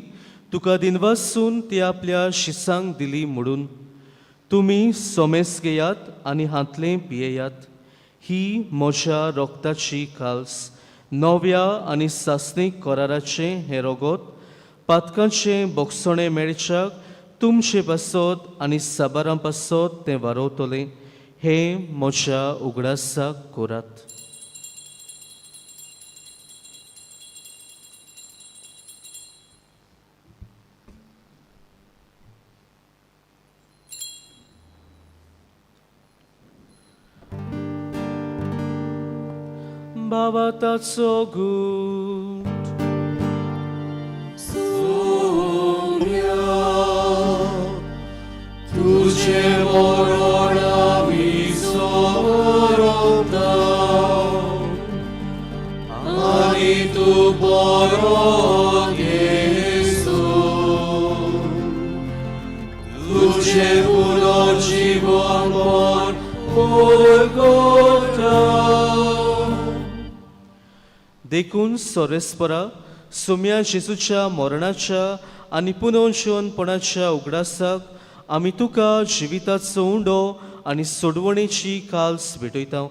तुका दिनवासून ती आपल्या शिसांक दिली म्हणून, तुमी सोमेस घेयात आनी हांतलें पियेयात, ही म्हज्या रोगताची काल्स, नव्या आनी सासणीक कराराचें हें रोगत, पातकांचें बोगसणें मेळच्याक तुमचे पासत आनी साबारां पासत तें वारोवतलें. हें म्हज्या उगडासाक करात. बाबा ताचो गूट सोम्या, तुझे मरण आमी समरता आनी तूं बरो येसू, तुझे पुनर्जीवन पण परगटा. देखून सोरेस्परा सुम्या जेजूच्या मरणाच्या आनी पुनर्जीवनपणाच्या उगडासाक आमी तुका जिविताचो उंडो आनी सोडवणेची काल्स भेटयता.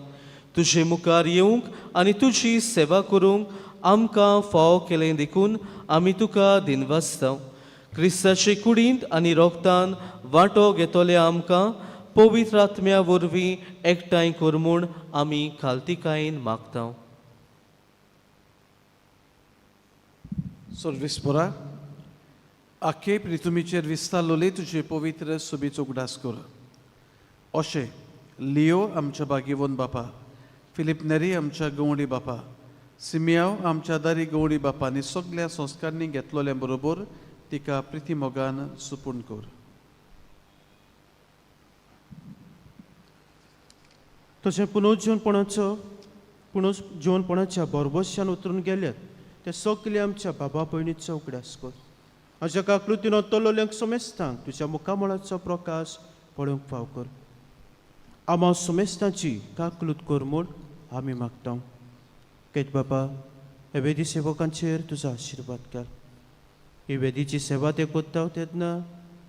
तुजे मुखार येवंक आनी तुजी सेवा करूंक आमकां फावो केलें देखून आमी तुका दिनवासता. क्रिस्ताचे कुडींत आनी रोगतान वांटो घेतले आमकां पवित्र आत्म्या वरवीं एकठांय कर म्हूण आमी खालतीकायेन मागता. सर्वेस्परा आखे प्रितुमीचेर विस्तारलोले तुजे पवित्र सोबीचो उगडास कर. अशें लियो आमच्या भाग्यवंत बापा, फिलीप नेरी आमच्या गवळी बापा, सिमियाव आमच्या दारी गवळी बापा आनी सगल्या संस्कारांनी घेतलोल्या बरोबर तिका प्रिती मोगान सुपूर्ण कर. तशें पुनर्जीवनपणाचो पुनर्जीवनपणाच्या बरबश्यान उतरून गेल्यात ते सगळे आमच्या बाबा भयणीचो उगडास कर. आमच्या काकृतीन तलोल्यांक समेस्तांक तुज्या मुखामळाचो प्रकाश पळोवंक फाव कर. आमा समेस्तांची काकलूत कर म्हूण आमी मागता. केत बाबा, हे वेदी सेवकांचेर तुजो आशिर्वाद घाल. ही वेदीची सेवा ते करता तेन्ना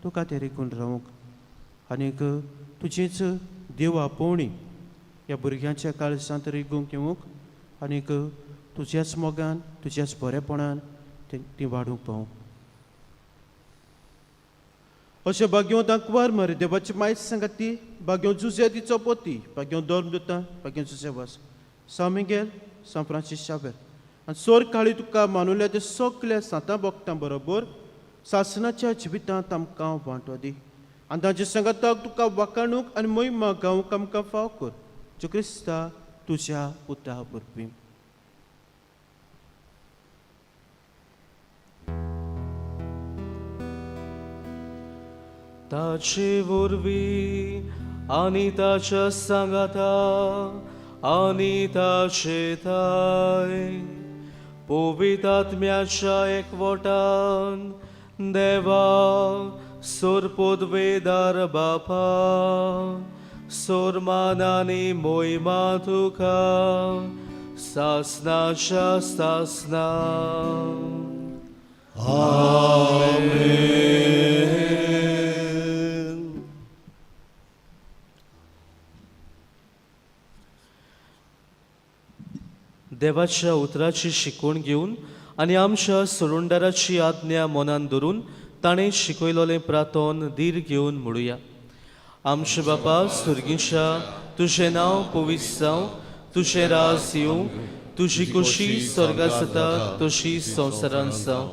तुका ते रिगून रावंक आनीक तुजीच देव आपोवणी ह्या भुरग्यांच्या काळजांत रिगूंक येवंक आनीक तुज्याच मोगान तुज्याच बरेपणान ती वाडूंक पावूंक. अशें भाग्यों आंकवार मरे देवाची मायत सांगाती, भाग्यों जुजे तिचो पोती, भाग्यों धर्म दिता, भाग्यों जुजे वास, सान मिगेल, सान फ्रांसीस शावेर आनी सोर काळी तुका मानुल्या ते सगल्या सांतां भक्तां बरोबर सासनाच्या जिवितांत आमकां वांटो दी आनी तांचे सांगाताक तुका वाकाणूक आनी मोहिमा गावंक आमकां फाव कर. जो क्रिस्ता तुज्या पुता वरवीं. ताचे वरवीं आनी ताच्या सांगाता आनी ताचे थाय पवित्र आत्म्याच्या एकवटान देवा सोरपोदवेदार बापा सोरमानानी मोहिमा तुका सासनाच्या सासना. आमेन. देवाच्या उतराची शिकवण घेवन आनी आमच्या सोडूनदाराची आज्ञा मनान धरून ताणें शिकयलोलें प्रातोन धीर घेवन म्हणुया. आमचे बापा सुर्गीच्या, तुजें नांव पवित्र जावं, तुजें राज येवं, तुजी खोशी स्वर्गांत जाता तशी संवसारांत जावं.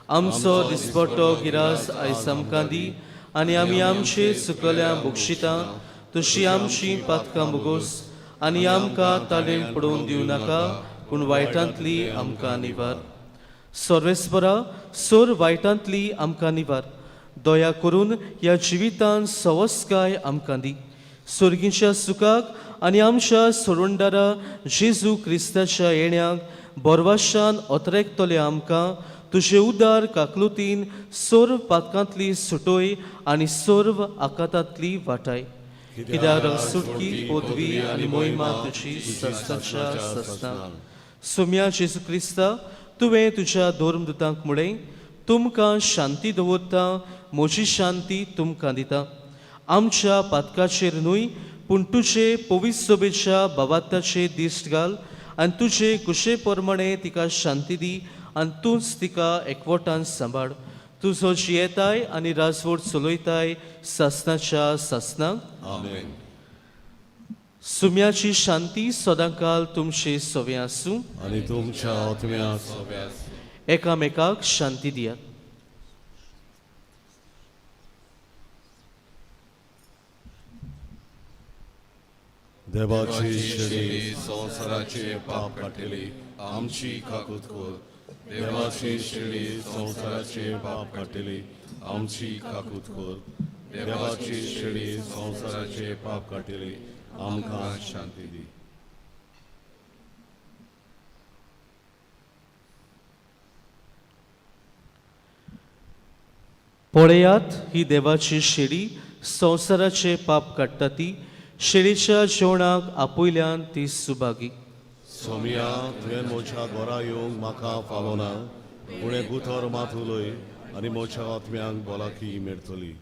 आमचो दिसपट्टो गिरास आयज आमकां दी आनी आमी आमचे चुकल्या बक्षिता तशी आमची पातकां भोगोस आनी आमकां तालेम पडोवन दिवं नाका पूण वायटांतली आमकां निवार. सर्वेस्परा सोर वायटांतली आमकां निवार. दया करून ह्या जिवितान सवस्काय आमकां दी. सोर्गीच्या सुखाक आनी आमच्या सोडूनदारा जेजू क्रिस्ताच्या येण्याक बोरवाशान ओतरेकतले आमकां तुजे उदार काकलुतीन सर्व पातकांतली सुटोय आनी सर्व आकातांतली वाटाय. कित्याक सुटकी पदवी आनी मोहिमा तुजी सस्ताच्या सस्ता. सोम्या जेजू क्रिस्ता, तुवें तुज्या धर्मदुतांक म्हळें, तुमकां शांती दवरता, म्हजी शांती तुमकां दिता. आमच्या पातकाचेर न्हय पूण तुजे पवित्र सभेच्या बाबाताचेर दिश्ट घाल आनी तुजे कुशे प्रमाणे तिका शांती दी आनी तूंच तिका एकवटान सांबाळ. तुजो जियेताय आनी राजवट चलयताय सासनाच्या सासनाक. आमेन. सुम्याची शांती सदांकाल तुमचे सवे आसूं आनी तुमच्या आत्म्या सवे आसूं. एकामेकाक शांती दियात. देवाची शेळी संवसाराचे पाप काडटली आमची काकूत कर. देवाची शेळी संवसाराचे पाप काडटली आमची काकूत कर. देवाची शेळी संवसाराचे पाप काडटली आमकां शांती दी. पळयात ही देवाची शेळी संवसाराचे पाप काडटा ती. शेळीच्या जेवणाक आपयल्यान ती सुभागी. सोमिया, तुवें म्हज्या घरा येवंक म्हाका फावना, पूण एक उतर मात उलय आनी म्हज्या आत्म्यांक भलायकी मेळटली.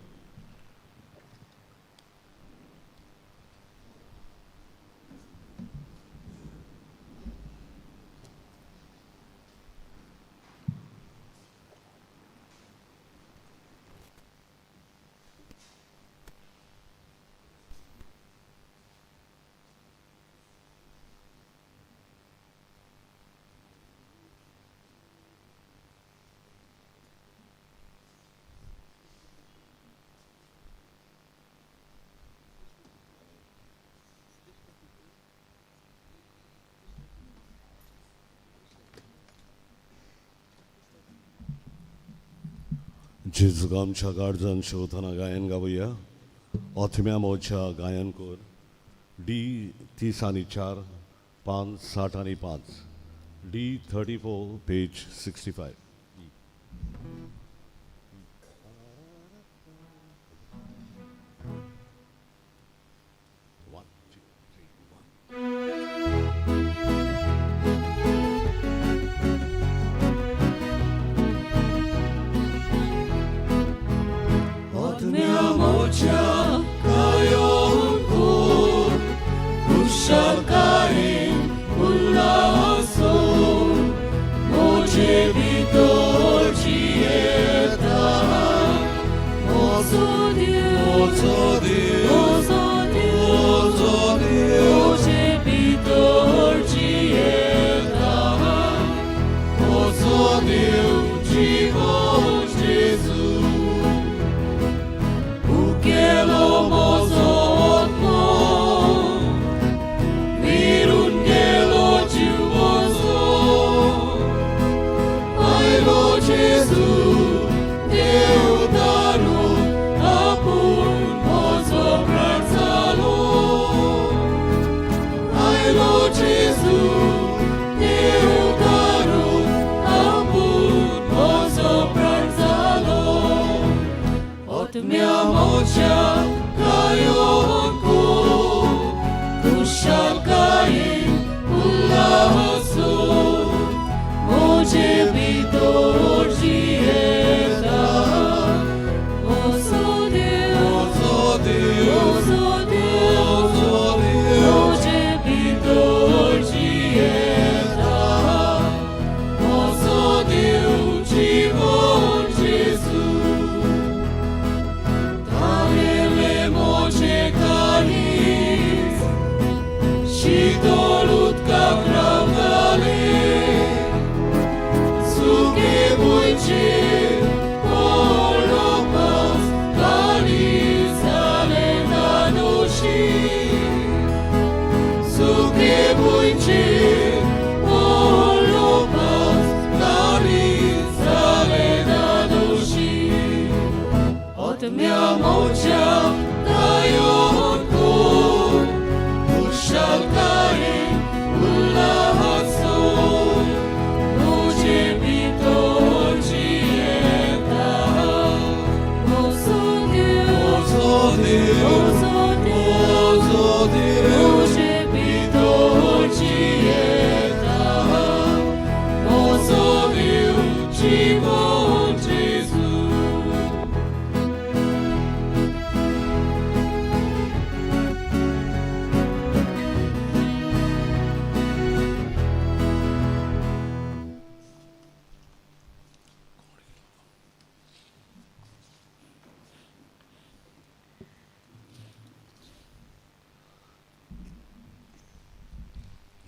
जेजूक आमच्या गार्जान शेवतना गायन गावया. ओथम्या मोच्या गायन कर. डी 34, पान 65, डी 34, पेज 65. One, two, three, one.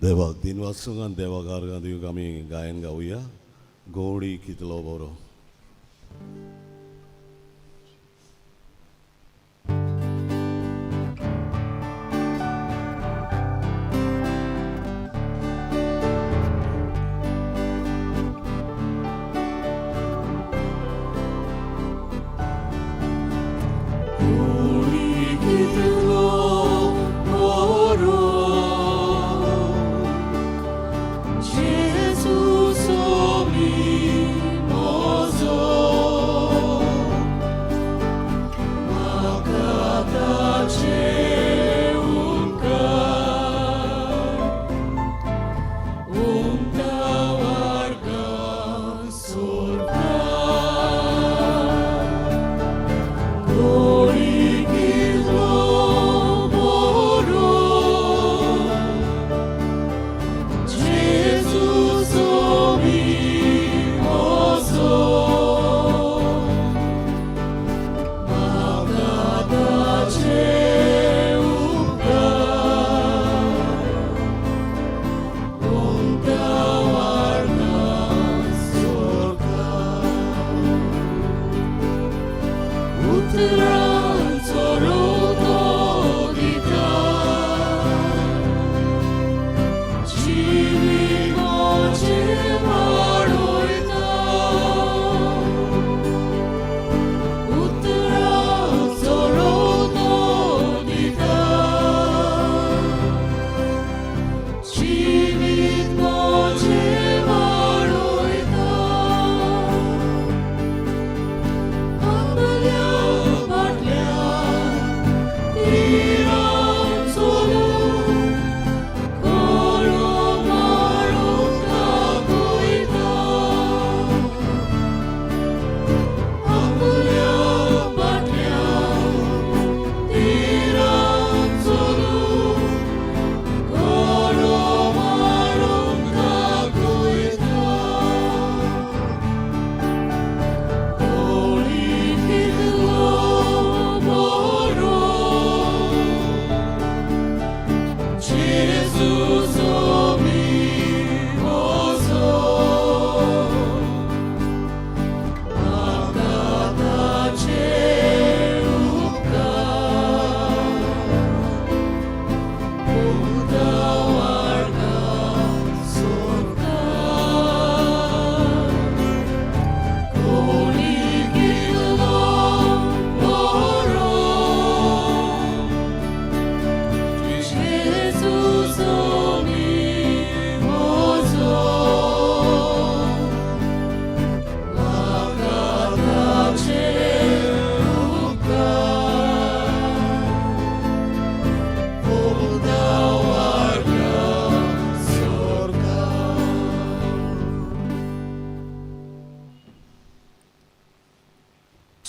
देवाक दिनवासूंक आनी देवाक आर्गां दिवंक आमी गायन गावया. गोवडी कितलो बरो. Jesus, oh, mi, oh,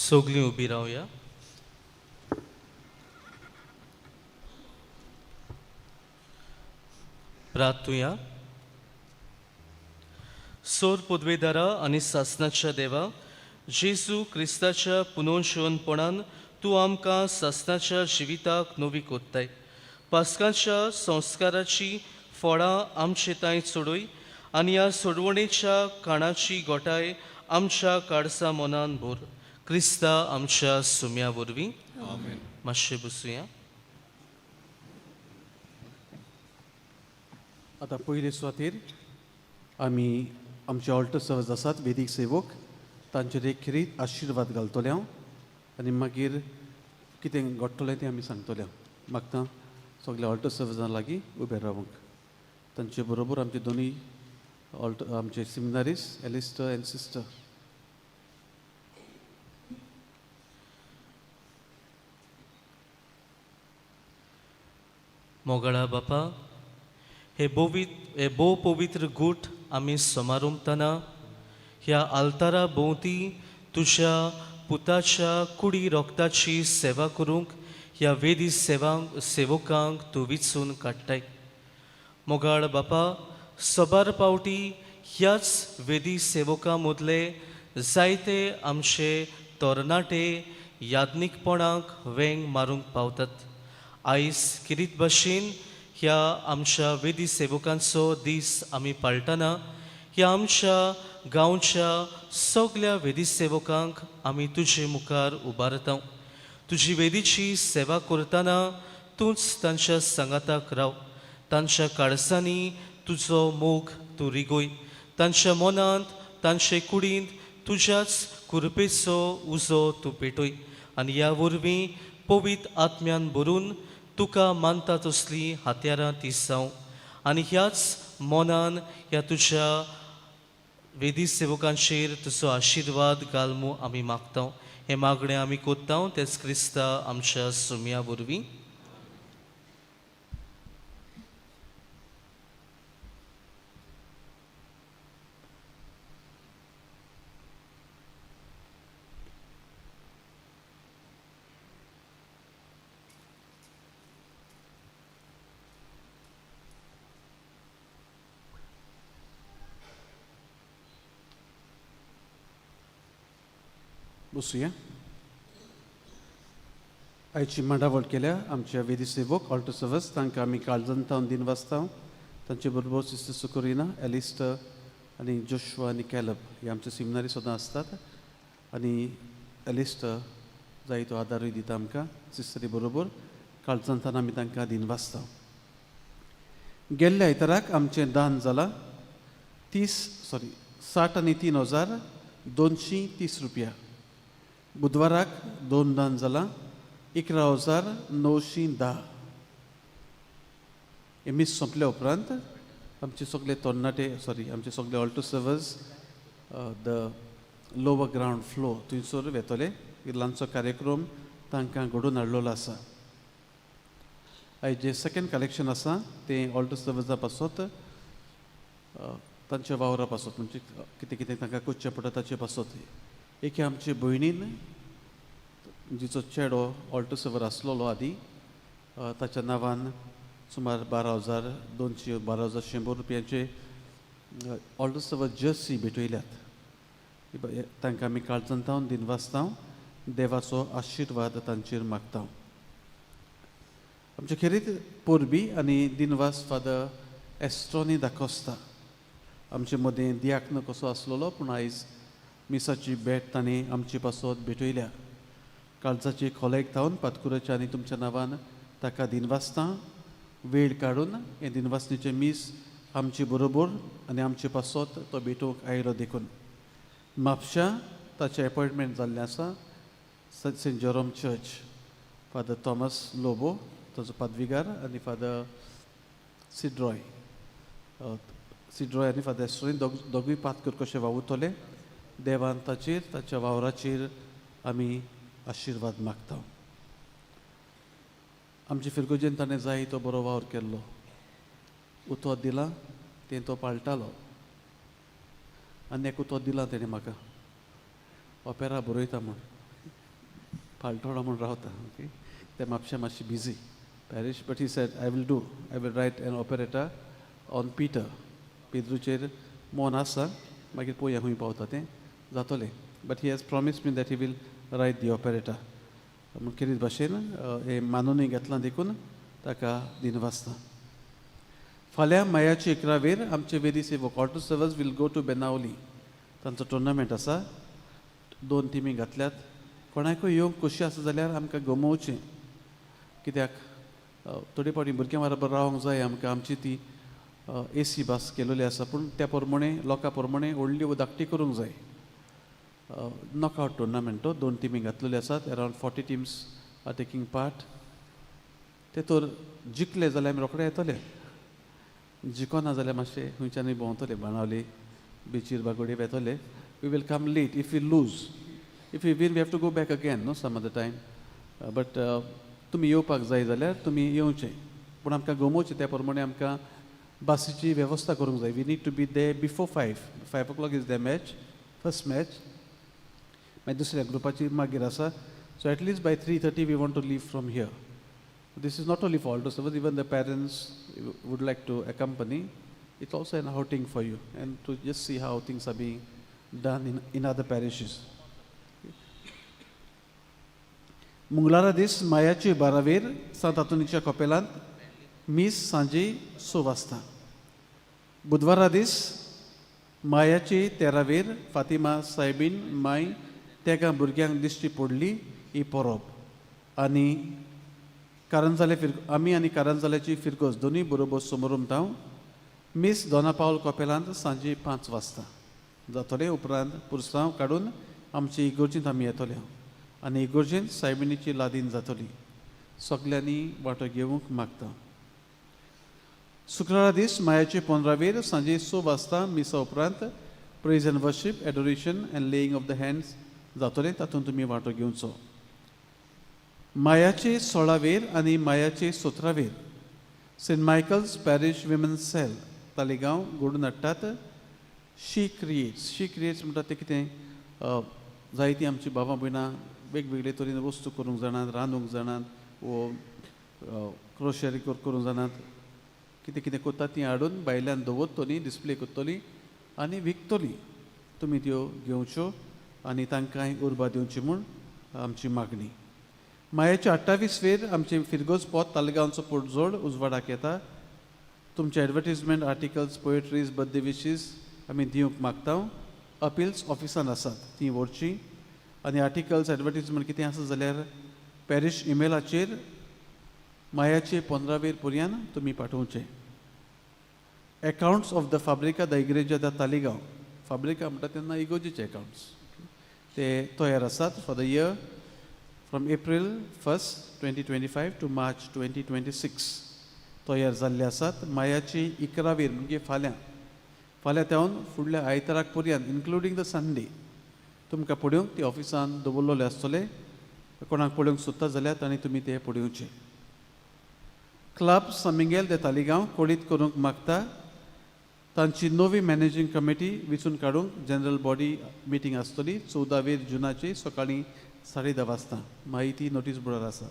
सगळीं उबी रावया. प्रार्थुया. सोर पदवेदारा आनी सासनाच्या देवा, जेजू क्रिस्ताच्या पुनोशिवनपणान तूं आमकां सासनाच्या जिविताक नवी कोत्ताय. पास्काच्या संस्काराची फळां आमचे तांय सोडय आनी ह्या सोडवणेच्या काणाची गोठाय आमच्या काडसा मनान भर. क्रिस्ता आमच्या सुम्या वरवीं. मातशें बसुया. आतां पयले सुवातेर आमी आमचे ऑल्टर सर्वज आसात वेदीक सेवक तांचेर एक खेरीत आशिर्वाद घालतले हांव आनी मागीर कितें घडटलें तें आमी सांगतले. मागता सगळे ऑल्टर सर्वजां लागीं उबे रावंक. तांचे बरोबर आमचे दोनूय ऑल्टर आमचे सिमिनारीस एलिस्टर एंड सिस्टर. मोगाळा बापा, हे भोव पवित्र गूट आमी समारोमतना ह्या आल्तारा भोंवती तुज्या पुताच्या कुडी रोगताची सेवा करूंक ह्या वेदी सेवकांक तूं विचून काडटाय. मोगाळ बापा, सबार पावटी ह्याच वेदी सेवकां मदले जायते आमचे तरणाटे याज्ञीकपणाक वेंग मारूंक पावतात. आयज किरीत भाशेन ह्या आमच्या वेदी सेवकांचो दीस आमी पाळटना ह्या आमच्या गांवच्या सगल्या वेदी सेवकांक आमी तुजे मुखार उबारता. तुजी वेदीची सेवा करतना तूंच तांच्या सांगाताक राव. तांच्या काळसांनी तुजो मोग तूं रिगोय. तांच्या मनांत तांचे कुडींत तुज्याच कुरपेचो उजो तूं पेटय आनी ह्या वरवीं पवित्र आत्म्यान भरून तुका मानता तसलीं हात्यारां ती जावं. आनी ह्याच मनान ह्या तुज्या वेदी सेवकांचेर तुजो आशिर्वाद घाल म्हूण आमी मागता. हें मागणें आमी कोत्ता तेच क्रिस्ता आमच्या सुम्या वरवीं. बसुया. आयची मांडावळ केल्या आमच्या वेदी सेवक ऑल्टर सर्वस तांकां आमी काळजान तावन दिन वाचता. तांचे बरोबर सिस्टर सुकोरिना, एलिस्टर आनी जोशवा आनी कॅलब हे आमचे सिमिनारी सदां आसतात आनी एलिस्टर जाय तो आदारूय दिता आमकां सिस्टरी बरोबर. काळजान तावन आमी तांकां दिन वाचता. गेल्ल्या आयताराक आमचें दान जालां 63,230 रुपया. बुधवाराक दोन दान जालां 11,910. हे मीस सोंपल्या उपरांत आमचे सगळे तरणाटे आमचे सगळे altar servers the lower ground floor थंयसर वेतले. ल्हानसो कार्यक्रम तांकां घडोवन हाडलेलो आसा. आयज जें सेकेंड कलेक्शन आसा तें ऑल्टर सर्वजा पासत तांच्या वावरा पासत म्हणजे कितें कितें तांकां करचें पडटा ताचे पासत. एके आमचे भयणीन जिचो चेडो ऑल्टर सर्वर आसलेलो आदी ताच्या नांवान सुमार 12,200 12,100 रुपयांचे ऑल्टर सर्वर जर्सी भेटयल्यात. तांकां आमी काळजान तावन दिन वाचता. देवाचो आशिर्वाद तांचेर मागता. आमचे खेरीत पोरबी आनी दिनवास फादर एस्ट्रोनी दाकोस्ता आमचे मदें दियाक्न कसो आसलेलो पूण आयज मिसाची भेट तांणी आमचे पासत भेटयल्या. काळजाची खोलायेक थावन पातकुराच्या आनी तुमच्या नांवान ताका दिनवासता. वेळ काडून हें दिनवासणीचें मीस आमचे बरोबर आनी आमचे पासत तो भेटोवंक आयलो देखून. म्हापश्या ताचें एपॉयंटमेंट जाल्लें आसा Saint Jerome church. Father Thomas Lobo ताचो पादविगार आनी फादर सिड्रॉय सिड्रॉय आनी फादर एस्ट्रोनी दोगूय पातकूर कशे वावुरतले. देवान ताचेर ताच्या वावराचेर आमी आशिर्वाद मागता. आमचे फिरगोजेन ताणें जाय तो बरो वावर केल्लो. उतो दिला तें तो पाळटालो आनी एक उतो दिला तेणें म्हाका ओपेरा बरयता म्हूण. फालटोडा म्हूण रावता, ओके. ते म्हापशा मातशी busy parish, but he said I will do, I will write an operetta on Peter. पेद्रूचेर मन आसा, मागीर पळोवया खंय पावता तें जातलें, but he has promise me that he will write the operetta. म्हूण खेरीत भाशेन हें मानूनय घेतलां देखून ताका दिनवासता. फाल्यां मायाची 11वेर आमचे वेदी सेवक Alto Sevas will go to Benaulim. तांचो टुर्नामेंट आसा, दोन टिमी घातल्यात. कोणाकूय येवंक खोशी आसा जाल्यार आमकां गमोवचें, कित्याक थोडे फावटी भुरग्यां बरोबर रावंक जाय आमकां. आमची ती एसी बस केलेली आसा, पूण त्या प्रमाणे लोकां प्रमाणे व्हडली धाकटी करूंक जाय. नॉकआवट टुर्नामेंट तो, दोन टिमी घातलेल्यो आसात, around 40 teams are taking part. ते तर जिखले जाल्यार आमी रोखडे येतले, जिखना जाल्यार मातशें खंयच्यानूय भोंवतले, बाणावली बिचीर बागोडी वेतले. We will come late if you lose. If you win, we have to go back again, no, some other time. But तुमी येवपाक जाय जाल्यार तुमी येवचें, पूण आमकां गमोवचें. त्या प्रमाणे आमकां बसीची वेवस्था करूंक जाय. We need to be there before 5. 5 o'clock is the match, first match. मागीर दुसऱ्या ग्रुपाची मागीर आसा. So at least by 3:30 we want to leave from here. This is not only for Alto Sevas, even the parents would like to accompany. It's also an outing for you and to just see how things are being done in other parishes. मंगळारा दीस मायाची 12वेर सांत आंतोनीच्या कपेलांत मीस सांजे 6 वाजता. बुधवारा दीस मायाची 13वेर फातिमा सायबीन माय तेगा भुरग्यांक दिश्टी पडली ही परब आनी कारंजाले फिर आमी आनी कारंजाल्याची फिरगोज दोनूय बरोबर समोरमतांव. मीस दोनापावल कपेलांत सांजे 5 वाजता जातले. उपरांत पुरसांव काडून आमचे इगोर्जींत आमी येतले आनी इगोर्जेंत सायबिणीची लादीन जातली. सगल्यांनी वांटो घेवंक मागता. शुक्रारा दीस मायाचे 15वेर सांजे 6 वाजता मिसा उपरांत praise and worship, adoration and laying of the hands जातले. तातूंत तुमी वांटो घेवचो. मायाचे 16वेर आनी मायाचे 17वेर Saint Michael's Parish Women's Cell Taleigao घडून हाडटात शी क्रिएट्स. शी क्रिएट्स म्हणटा तें कितें, जायतीं आमची बाबा भयणां वेगवेगळे तरेन वस्तू करूंक जाणात, रांदूंक जाणात वो क्रोशरी करूंक जाणात, कितें कितें करता तीं हाडून भायल्यान दवरतलीं, डिस्प्ले करतलीं आनी विकतलीं. तुमी त्यो घेवच्यो आनी तांकांय उर्बा दिवची म्हूण आमची मागणी. मायाच्या 28वेर आमचे फिरगोज पोत तालगांवचो पोटजोड उजवाडाक येता. तुमचे advertisement, articles, poetries, birthday wishes आमी दिवंक मागता. अपिल्स ऑफिसान आसात, तीं व्हरचीं आनी आर्टिकल्स, एडवर्टीजमेंट कितें आसा जाल्यार पॅरिश इमेलाचेर मायाचे 15वेर पर्यान तुमी पाठोवचें. Accounts of the Fabrica da Igreja da Taleigao, फाब्रिका म्हणटा तेन्ना इगोर्जेचे एकावंट्स ते तयार आसात for the year from April 1, 2025 to March 2026 तयार जाल्ले आसात. मायाची 11वेर म्हणजे फाल्यां, फाल्यां त्यावन फुडल्या आयताराक पर्यंत, इन्क्लुडींग the Sunday, तुमकां पळोवंक ती ऑफिसान दवरलेले आसतले. कोणाक पळोवंक सोदता जाल्यार तांणी तुमी ते पळोवचे. क्लब सान मिगेल दे तालिगांव कळीत करूंक मागता, तांची नवी मॅनेजींग कमिटी वेंचून काडूंक जनरल बॉडी मिटींग आसतली 14वेर जुनाची सकाळीं 10:30 वाजता. म्हायती नोटीस बोर्डार आसा.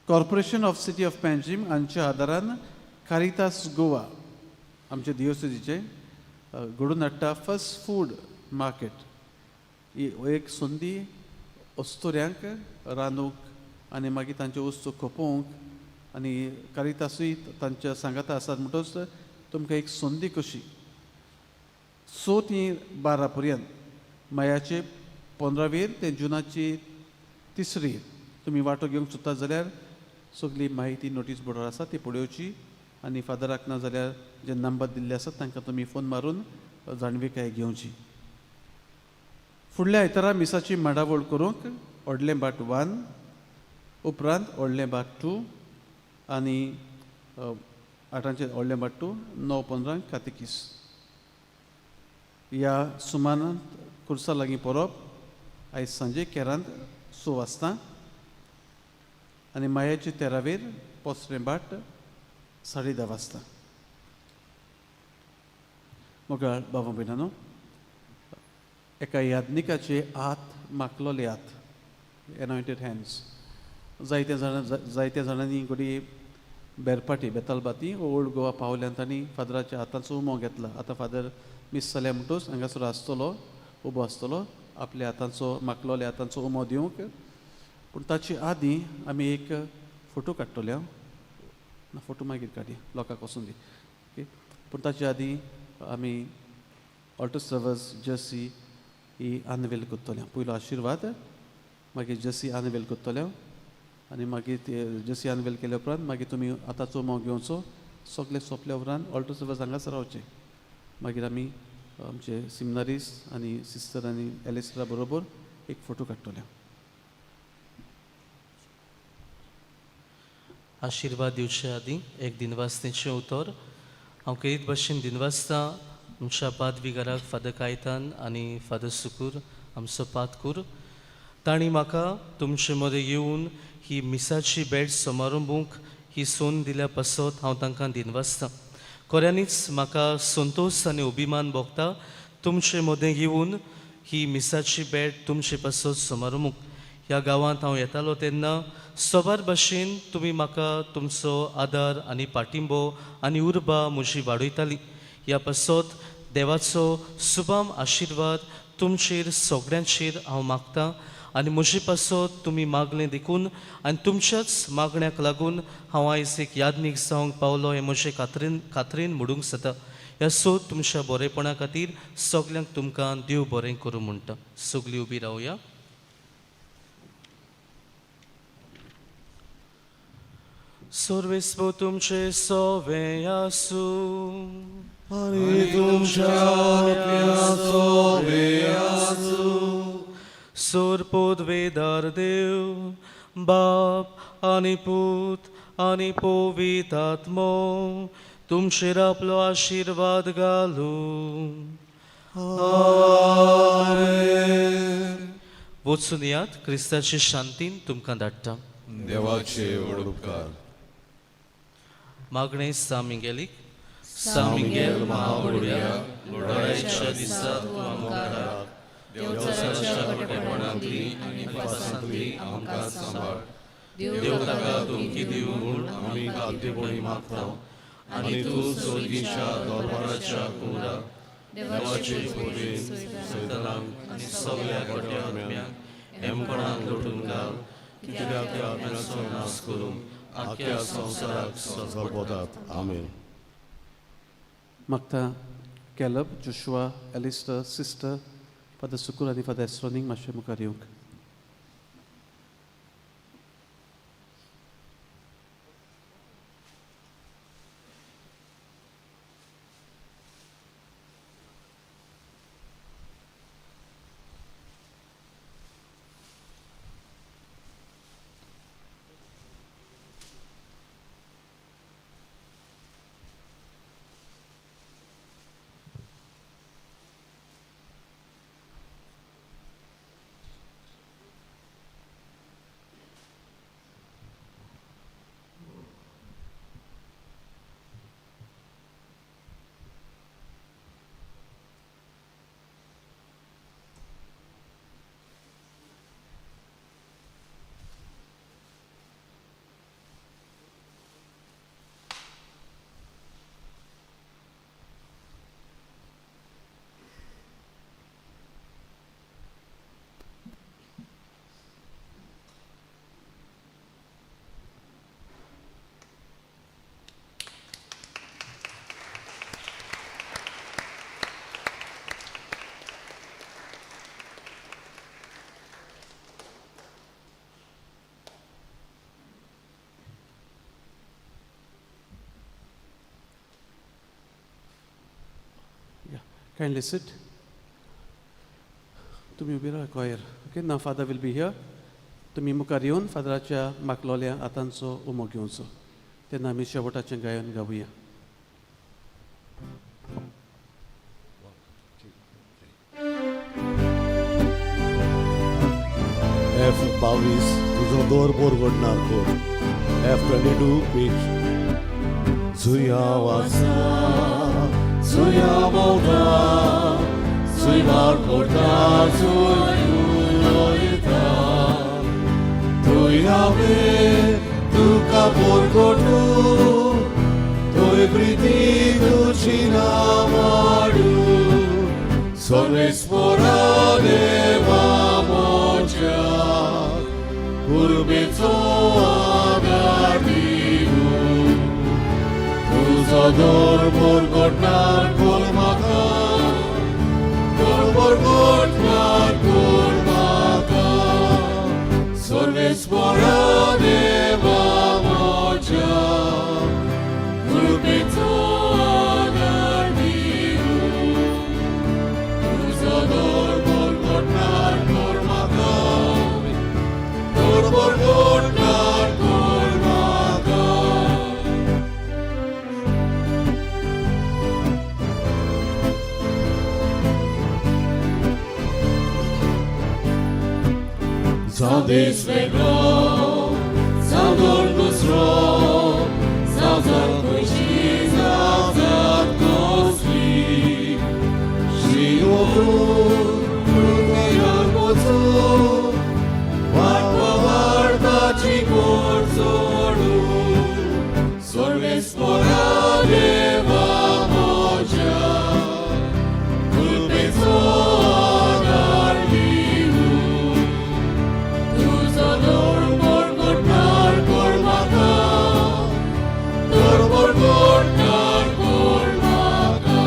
Corporation of City of Panjim हांच्या आदारान कारितास गोवा आमचे दियोसिजीचे घडोवन हाडटा फर्स्ट फूड मार्केट. ही एक संदी अस्तुऱ्यांक रांदूंक आनी मागीर तांच्यो वस्तू खपोवंक आनी कारितासूय तांच्या सांगाता आसात, म्हणटच तुमकां एक संदी कशी. 6 ती 12 पर्यंत मायाचे 15वेर ते जुनाची तिसरी तुमी वांटो घेवंक सोदता जाल्यार सगळी म्हायती नोटीस बोर्डार आसा, ती पळोवची आनी फादराक ना जाल्यार जे नंबर दिल्ले आसात तांकां तुमी फोन मारून जाणविकाय घेवची. फुडल्या आयतारा मिसाची मांडावळ करूंक व्हडलें भाट 1, उपरांत व्हडलें भाट 2 आनी 8 चे व्हडलें भाट 2, 9:15 कातिकीस. ह्या सुमानांत खुर्सा लागीं परब आयज सांजे केरांत 6 वाजता आनी मायाची 13वेर पोसरें भाट 10:30 वाजता. मोगाळ बाबा भयणानो, एका याज्ञिकाचे हात माखलोले हात. एनॉयंटेड हँड्स. जायत्या जाणां जायत्या जाणांनी घडये बेरपाटी बेतालबाती ओल्ड गोवा पावल्यान तांणी फादराच्या हाताचो उमो घेतला. आतां फादर मीस जाल्या म्हणटूच हांगासर आसतलो, उबो आसतलो आपल्या हातांचो माकलोल्या हातांचो उमो दिवंक. पूण ताचे आदीं आमी एक फोटो काडटले. हांव ना फोटो मागीर काडया, लोकांक वचून दी. ओके, पूण ताचे आदीं आमी ऑल्टो सर्वस जर्सी ही आनवेल करतले. पयलो आशिर्वाद, मागीर जर्सी आनवेल करतले आनी मागीर ते जर्सी आनवेल केल्या उपरांत मागीर तुमी आतांचो उमो घेवचो. सगळे सोंपल्या उपरांत ऑल्टो सर्वस हांगाच रावचे. मागीर आमी आमचे सिमनारीस आनी सिस्टर आनी एलिस्टरा बरोबर एक फोटो काडटले. आशिर्वाद दिवचे आदीं एक दिनवासनेचें उतर. हांव खेरीत भशेन दिनवासता आमच्या पादविगाराक फादर कायतान आनी फादर सुकूर आमचो पादकूर. तांणी म्हाका तुमचे मदें येवन ही मिसाची भेट समारंभूंक ही सोन दिल्या पासत हांव तांकां दिनवासता. खऱ्यांनीच म्हाका संतोश आनी अभिमान भोगता तुमचे मदें येवन ही मिसाची भेट तुमचे पासत समारंभूंक. ह्या गांवांत हांव येतालो तेन्ना सबार भाशेन तुमी म्हाका तुमचो आदार आनी पाठिंबो आनी उर्बा म्हजी वाडयताली. ह्या पासत देवाचो सुबाम आशिर्वाद तुमचेर सगळ्यांचेर हांव मागतां आनी म्हजे पासत तुमी मागलें देखून आनी तुमच्याच मागण्याक लागून हांव आयज एक यादनीक जावंक पावलो हें म्हजें खात्रेन खात्रेन म्हणूंक जाता. ह्या सोद तुमच्या बरेपणा खातीर सगल्यांक तुमकां देव बरें करूं म्हणटा. सगळीं उबी रावया. सर्वेस्पो तुमचे सोवे आसूं आनी तुमच्या आत्म्याचो आसूं. सोर पोदवेदार देव बाप आनी पूत आनी पवित्र आत्मो तुमचेर आपलो आशिर्वाद घालूं. आमेन. वचून यात, क्रिस्ताचे शांतीन तुमकां धाडटा. देवाचे व्हड उपकार. मागणें सा मिगेलीक. सा मिगेल महाबोड्या लढायेच्या दिसा तूं आमकां राख. देवचाराच्या मोटेपणांतली आनी पासांतली आमकां सांबाळ. देव ताका धमकी दिवं म्हूण आमी कालतेपणी मागता आनी तूं सोर्गीच्या दरबाराच्या कुंवराक देवाचे खोरेन सैतानाक आनी सगळ्या गोट्या आत्म्यांक हेमकोणाक लोटून घाल, कित्याक त्या आत्म्याचो नाश करूंक आख्या संवसाराक सजपतात. आमेन. मागता Caleb, Joshua, Alistair, sister, father Sukur आनी फादर एस्ट्रोनीक मातशें मुखार येवंक. Kindly sit. तुमी उबी राव choir. Okay, now father will be here. तुमी मुखार येवन फादराच्या माकलोल्या हातांचो उमो घेवचो. तेन्ना आमी शेवटाचें गायन गावया. F22 तुजो दोर बोरगडणार कोर. F22 page. जुया वासा जुया भोंवता जुय वाट करता जुय उलयता थंय हांवें तुका पोरकोटू थंय प्रिती तुजी नामाडू सर्वेस्पोरा देवा म्हज्या कुर्बेचो आदार दिवूं तुजो दर पोरकोटणार कोर म्हाका दर पोरकोटणार कोर म्हाका सर्वेस्पोरा देवा म्हज्या कृपेचो आदार दिवूं तुजो दर पोरकोटणार कोर म्हाका दर पोरकोटणार कोर म्हाका. जावं देस वेगळो, जावं धर्म दुसरो, जावं जात खंयची, जावं जात कसली, श्री वचूं, वाट वाडताची कोण सोडूं, सर्वेस्पोरा देवा म्हज्या कृपेचो आदार दिवूं तुजो दर पोरकोटणार कोर म्हाका दर पोरकोटणार कोर म्हाका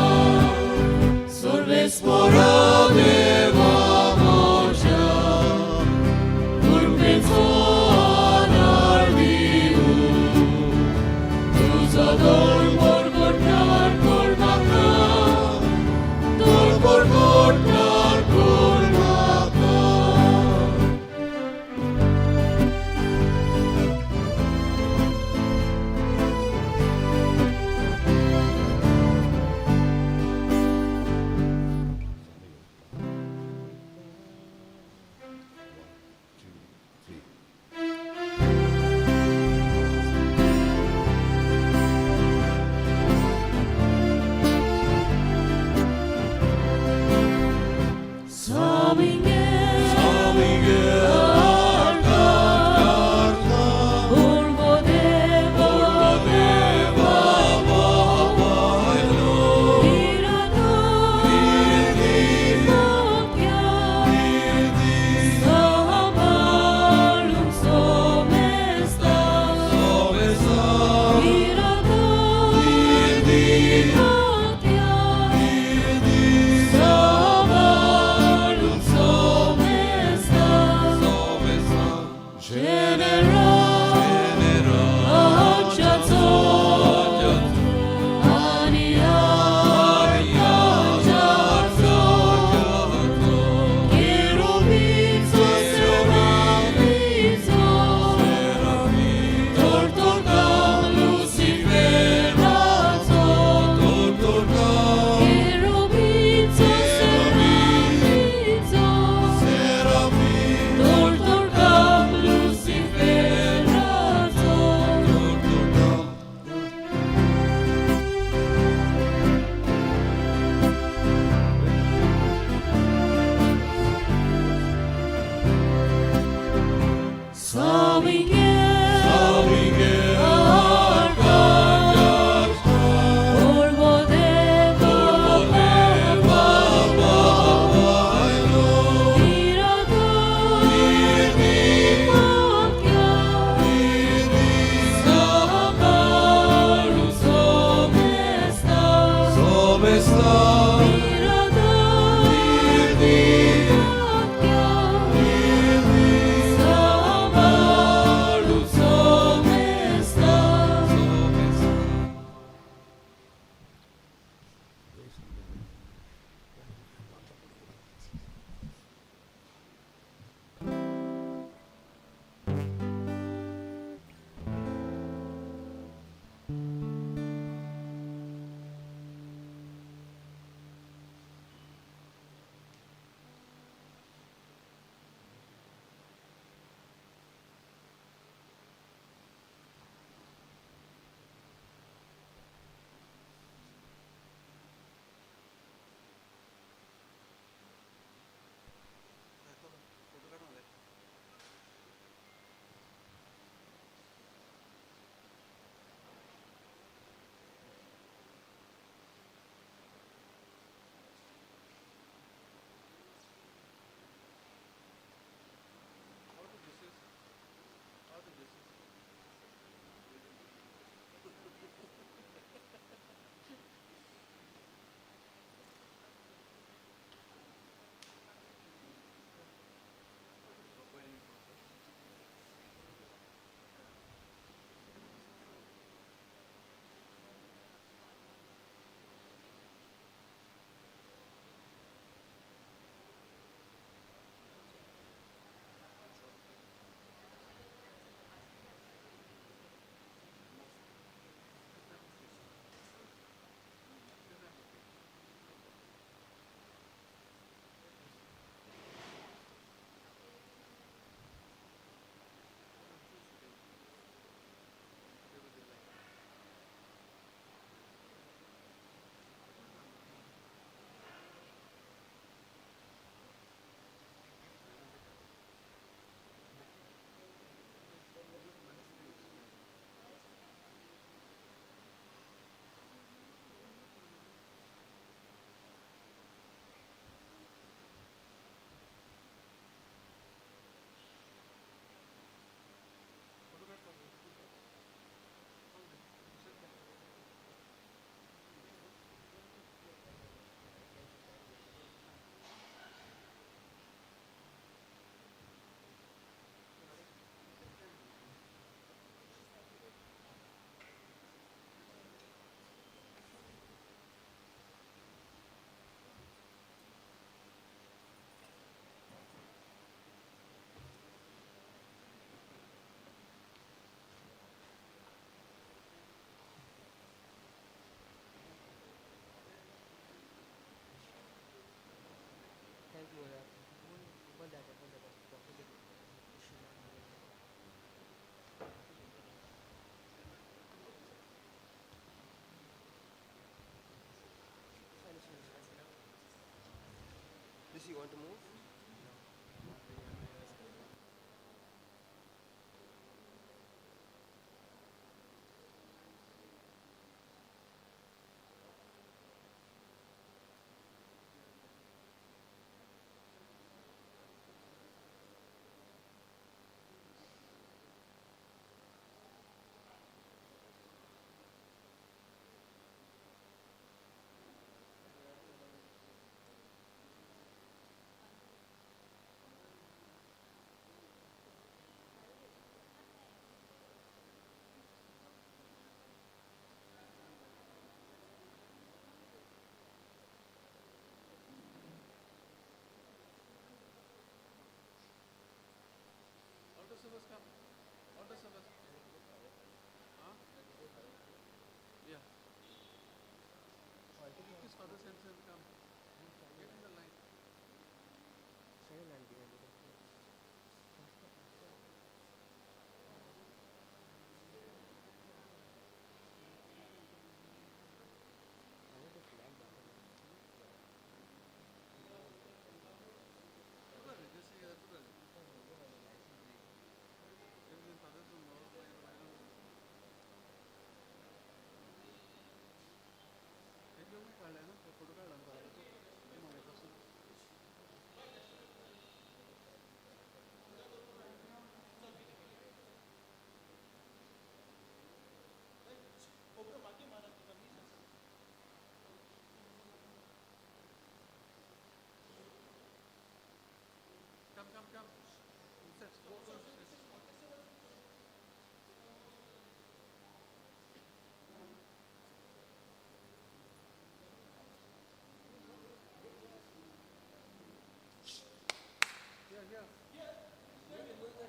सर्वेस्पोरा देवा म्हज्या कृपेचो आदार दिवूं.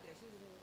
Yeah.